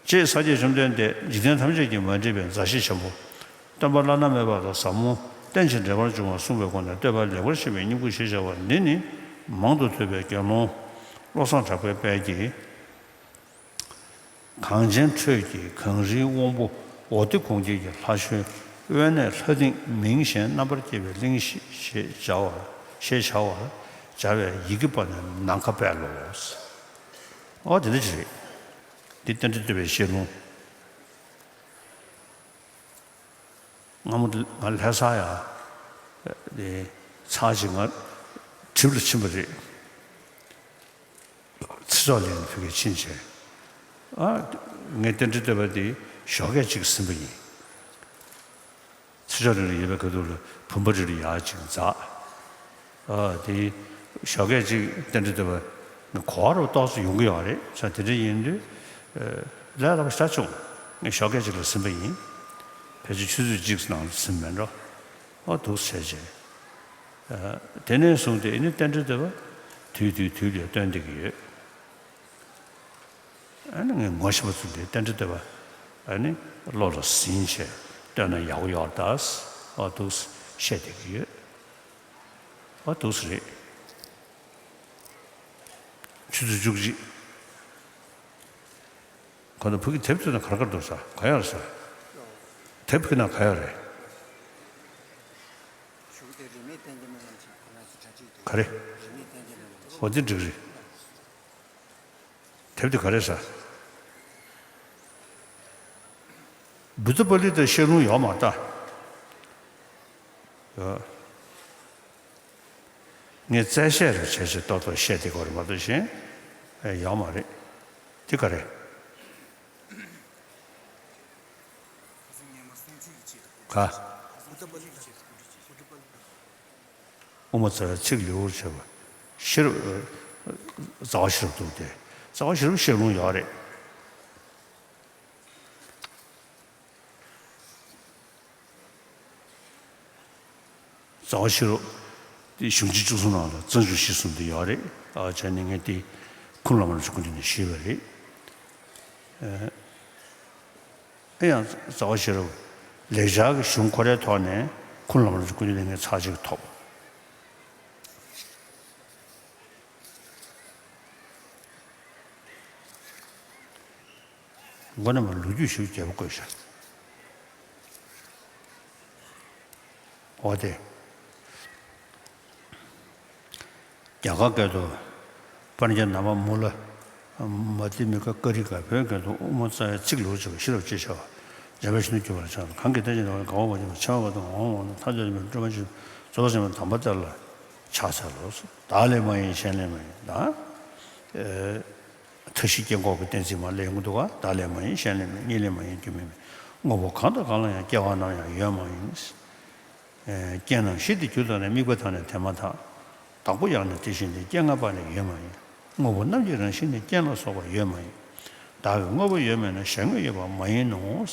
ཅེས་སངས་རྒྱས་བཅོམ་ལྡན་འདས་འཇིག་རྟེན་ཐམས་ཅད་ཀྱི་མ་འདྲིས་པའི་མཛའ་བཤེས་ཆེན་པོ་སྟོན་པ་བླ་ན་མེད་པ་ལ་ཟབ་མོ་རྟེན་ཅིང་འབྲེལ་པར་འབྱུང་བར་གསུངས་པའི་སྒོ་ནས་བསྟོད་པ་ལེགས་པར་བཤད་པའི་སྙིང་པོ་ཞེས་བྱ་བ་འདི་ནི། མང་དུ་ཐོས་པའི་དགེ་སློང་བློ་བཟང་གྲགས་པའི་དཔལ་གྱིས། གངས་ཅན་ཁྲོད་ཀྱི་གངས་རིའི་དབང་པོ། འོ་དེ་གུང་རྒྱལ་གྱི་ལྷ་བཞིན། དབེན་གནས་ལྷ་ལྡིང་མིང་གཞན་རྣམ་པར་རྒྱལ་བའི་གླིང་། ཞེས་བྱ་བར་ཞེས་བྱ་བར་སྦྱར་བའི་ཡི་གེ་པ་ནི་ནམ་མཁའ་དཔལ་ལོ། ཨོ་དེ་འདྲ་ཅིག་རེད། འདི་རྟེན་འབྲེལ་བསྟོད་པའི་བཤད་ལུང་། སྔ་མོ་ང་ལྷ་ས་ཡ་ཚར་ཅིག་ང་གྲིབ་ལ་ཕྱིན་པ་རེད། ཚེ་སྲོག་གླིང་ལ་ཕ་གིར་ཕྱིན་བྱས། ཨ་ངས་རྟེན་འབྲེལ་བསྟོད་པ་འདི་ཞོགས་ཀས་ཅིག་ཟིན་པ་ཡིན། ཚེ་སྲོག་གླིང་ལ་ཡོད་པའི་ཁ་ཐུག་ལ་བུམ་པ་རེ་རེ་ཡར་ཅིག་འཛེགས། ཨ་དེ་ཞོགས་ཀས་ཅིག་རྟེན་འབྲེལ་བསྟོད་པ་ངས་གོ་བ་རུ་ཏོག་ཙམ་ཡོང་གི་ཡོད་རེད། ས་དེ་འདྲ་ཡིན་དུས་ལས་སླ་པོ་ཞེ་དྲག་བྱུང་། ངས་ཞོགས་ཀས་ཅིག་ལ་ཟིན་པ་ཡིན། ཕལ་ཆེར་ཆུ་ཚོད་གཅིག་ནང་ལ་ཟིན་མེད་འགྲོ། ཨ་འདུག་སེ་བྱས་བྱས། དེ་ནས་བཟུང་སྟེ་ཨ་ནི་རྟེན་འབྲེལ་བསྟོད་པ་དུས་དུས་དུས་ལ་བསྟོན་བསྡད་ཀྱི་ཡོད། ཨ་ནི་ངས་ངོ་ཤེས་པ་ཚོ་འདིའི་རྟེན་འབྲེལ་བསྟོད་པ་ཨ་ནི་བློ་ལ་ཟིན་བྱས་བསྟོད་ན་ཡག་པོ་ཡོད་རེད་ད། ཨ་འདུག་སེ་བཤད་བསྡད་ཀྱི་ཡོད། ཨ་འདུག་སེ་རེད། ཆུ་ཚོད་བཅུ་གཅིག་ཁོ་ན་བུ་གི་དེབ་ཚོད་ན་གར་གར་འདུག་ས་ག་ཡོད་རེད་ས། དེབ་ཕུད་ན་ག་ཡོད་རེད། གཞུག་དེ་རིས་མེད་བསྟན་རྒྱལ་མི་དབང་ཆེན་ཁོ་རང་ཚོ་གྲ་སྒྲིག་འདུག་ག་རེ། རིས་མེད་བསྟན་རྒྱལ་མི་དབང་ཆེན། འོ་དེ་འགྲིག་རེད། དེབ་དེ་ག་རེ་ས། བུདྡྷ་པཱ་ལི་ཏའི་བཤད་ལུང་ཡོད་མ་རེད་ད། ཡོད། ངས་རྩད་བཤད་རུ་བྱས་བྱས་ཏོག་ཏོག་བཤད་བསྡད་ཀྱི་ཡོད་རེད་མ་གཏོགས་གཞན་ཡོད་མ་རེད། དེ་ག་རེ། ག་དབུ་མ་རྩ་བའི་ཚིག་ལེའུར་བྱས་པ། ཤེས་རབ། རྩ་བ་ཤེས་རབ་འདུག་སྟེ། རྩ་བ་ཤེས་རབ་བཤད་ལུང་ཡོད་རེད། རྩ་བ་ཤེས་རབ་དེ་གཞུང་ཆེན་བཅུ་གསུམ་ནང་ལ་རྩ་འཇུག་གཞི་གསུམ་དེ་ཡོད་རེད། ཨ་བྱས་ནས་ངས་དེ་ཁུངས་ལ་མར་ཆུ་ཀུན་ཏུ་ནས་ཤེས་པ་རེད། ཨེ་ཡང་རྩ་བ་ཤེས་རབ་ལེགས་སྦྱར་གྱི་གཞུང་ཁོ་རའི་ཐོག་ནས་ཁུངས་ལ་མར་ཆུ་ཀུན་ཏུ་ནས་ངས་ཚར་གཅིག་ཐོབ། མགོ་ནས་མར་ལོ་རྒྱུས་ཞིབ་རྒྱས་པོ་བཀོད་བཞག་འོ་དེ། རྒྱ་གར་སྐད་དུ། སྤར་ཉ་ན་མ་མུ་ལ། མ་དྷི་མི་ཀ་ཀ་རི་ཀ། བོད་སྐད་དུ། དབུ་མ་རྩ་བའི་ཚིག་ལེའུར་བྱས་པ་ཤེས་རབ་ཅེས་བྱ་བ། འཇམ་དཔལ་གཞོན་ནུར་གྱུར་པར་ཕྱག་འཚལ་ལོ། གང་གིས་བདེ་ཞིང་ལྡན་པ་ཡི་དགའ་བ་མ་བྱས་པར་འཆི་བ་མེད་པར་ཐམས་ཅད་མཁྱེན་པའི་སྤྲུལ་པ་ཆེན་པོ་རྫོགས་པ་ཆེན་པོ་དམ་པ་དེ་ལ་ཕྱག་འཚལ་ལོ། བདག་ལས་མ་ཡིན་གཞན་ལས་མ་ཡིན་དང་། ཨེ། མཐའ་བཞི་སྐྱེ་འགོག་གི་གཏན་ཚིགས་མ་ལས་ཡོང་གི་འདུག་ག་བདག་ལས་མ་ཡིན་གཞན་ལས་མ་ཡིན། གཉིས་ལས་མ་ཡིན་རྒྱུ་མེད་མིན། དངོས་པོ་གང་དང་གང་ལ་ཡང་སྐྱེ་བ་ནམ་ཡང་ཡོད་མ་ཡིན། ཨེ། རྐྱེན་རྣམས་གཞི་དེ་རྒྱུ་དང་ནི། དམིགས་པ་དང་ནི་དེ་མ་ཐག་བདག་པོ་ཡང་ནི་དེ་བཞིན་ཏེ། རྐྱེན་ལྔ་པ་ནི་ཡོད་མ་ཡིན། དངོས་པོ་རྣམས་ཀྱི་རང་བཞིན་ནི། རྐྱེན་ལ་སོགས་པ་ཡོད་མ་ཡིན། བདག་གི་དངོས་པོ་ཡོད་མེད་ན། གཞན་དངོས་ཡོད་པ་མ་ཡིན་ནོ།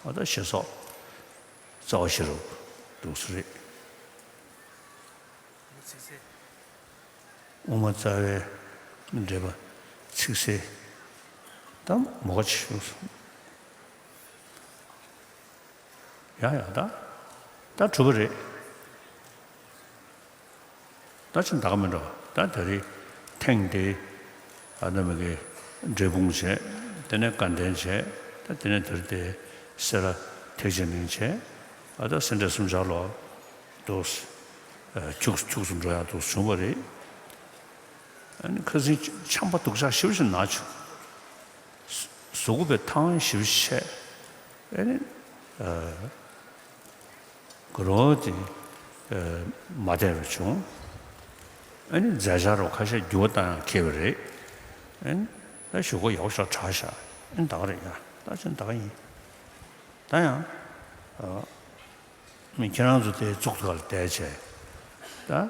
འོ་ད་ཞེས་སོགས་རྩ་བ་བཞི་རུ་འདུག་སེ་རེད། དབུ་མ་རྩ་བའི་འགྲེལ་པ་ཚིག་གསལ་ད་མོ་ག་ཆེ་ཞུ་སོང་། ཡ་ཡ་ད་ད་གྲུབ་པ་རེད། ད་ཅི་འདག་མི་འགྲོ། ད་དེ་རིང་ཐེངས་དེ་ཨ་ནི་མི་གི་འབྲས་སྤུངས་བྱས། དེ་ནས་དགའ་ལྡན་བྱས། ད་དེ་ནས་དེར་དེ་སེ་ར་ཐེག་ཆེན་གླིང་བྱས། ཨ་ད་སེ་འབྲས་གསུམ་ཆར་ལོ་འདུག་ཁྱུག་ཁྱུག་ཙམ་འགྲོ་ཡག་འདུག་བྱུང་བ་རེད། ཨ་ནི་ཁ་སང་ཆམ་པ་སྡུག་ཅག་ཞེ་པོ་ཞིག་ན་བྱུང་། གཟུགས་པོའི་ཐང་ཞེ་པོ་ཆད། ཨ་ནི་ཨ་གུ་རུ་དེ་ཨ་མ་བསྡད་པ་བྱུང་། ཨ་ནི་མཛད་འཆར་རོ་ཁ་ཤས་འགྱུར་བ་བཏང་ཡང་ཁེལ་བ་རེད། ཨ་ནི་ད་ཞུ་སྒོ་ཡག་པོ་ཞིག་གྲགས་ཤག་ཨ་ནི་ད་ག་རེད་ཡ། ད་ཅི་ད་ག་ཡིན། ད་ཡང་ཨ་མི་ཁྱེད་རང་ཚོ་དེ་བཙུགས་ཐུབ་ལ་བསྡད་བྱས། ད་ཨ་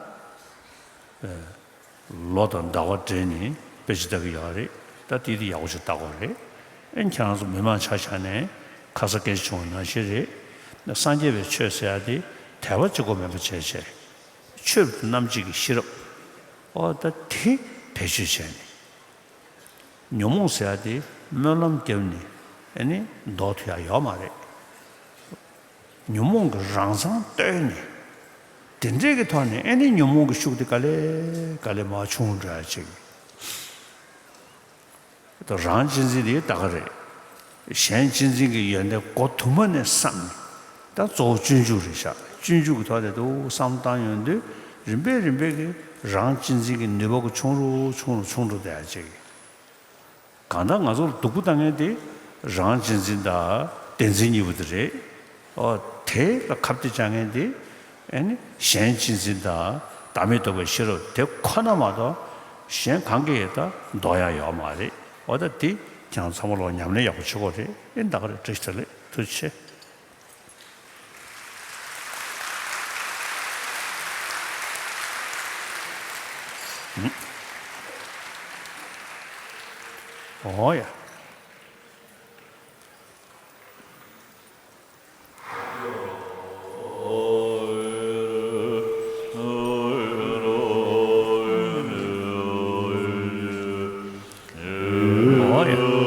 ལོ་དང་ཟླ་བ་སྦྲེལ་ནས་དཔེ་ཆ་ལྟ་གི་ཡོད་རེད། ད་དེ་དེ་ཡག་པོ་ཞིག་ལྟ་དགོས་རེད། ཨེ་ཁྱེད་རང་ཚོ་མི་མང་ཆ་བཞག་ནས་ཁ་ས་སྐད་ཆ་བྱུང་བ་ནང་བཞིན་རེད། སངས་རྒྱས་པའི་ཆོས་ཟེར་ཡ་དེ་དད་པ་གཅིག་པོ་མེད་པ་བྱས་བྱས། ཆོས་རྣམ་འབྱེད་ཀྱི་ཤེས་རབ། ཨོ་ད་དེ་བེད་སྤྱོད་བྱས་ནས། ཉོན་མོངས་ཟེར་ཡ་དེ་སྨོན་ལམ་བརྒྱབ་ནས་ཨེ་ནི་ཟློག་ཐུབ་ཡ་ཡོད་མ་རེད། ཉོན་མོངས་ཀྱི་རང་མཚང་བཏོད་ནས། དེ་འདྲས་ཀྱི་ཐོག་ནས་ཨེ་ནི་ཉོན་མོངས་ཀྱི་ཤུགས་དེ་ག་ལེ་ག་ལེ་མར་ཆུང་འགྲོ་ཡ་ཅིག་ད་རང་གཅེས་འཛིན་དེ་ད་ག་རེད། གཞན་གཅེས་འཛིན་གྱི་ཡོན་ཏན་སྒོ་དུ་མ་ནས་བསམ་ནས། ད་གཙོ་བོ་སྤྱོད་འཇུག་རེད་ཤག་སྤྱོད་འཇུག་གི་ཐོག་དེ་དུ་བསམ་བཏང་ཡོང་དུས། རིམ་པས་རིམ་པས་ཀྱི་རང་གཅེས་འཛིན་གྱི་ནུས་པ་གི་ཆུང་རུ་ཆུང་རུ་ཆུང་རུ་བསྡད་ཡ་ཅིག་གང་ལྟར་ང་ཚོ་ལ་སྡུག་པོ་བཏང་མཁན་དེ་རང་གཅེས་འཛིན་དང་བདེན་འཛིན་གཉིས་པོ་དེ་རེད། ཨོ་དེ་ལ་ཁ་གཏད་བཅག་མཁན་དེ་ཨེ་ནི་གཞན་གཅེས་འཛིན་དང་བདག་མེད་རྟོགས་པའི་ཤེས་རབ་དེ་ཁོ་ན་མ་གཏོགས་གཞན་གང་གིས་ད་ཟློག་ཡ་ཡོད་མ་རེད། ཨོ་ད་དེ་ཁྱེད་རང་ཚང་མ་ལོག་ཉམས་ལེན་ཡག་པོ་བྱེད་དགོས་རེད། ཨེ་ད་ག་རེད། བཀྲ་ཤིས་བདེ་ལེགས། ཐུགས་རྗེ་ཆེ། ཨོ་ཡ། ཨོ་ཡ།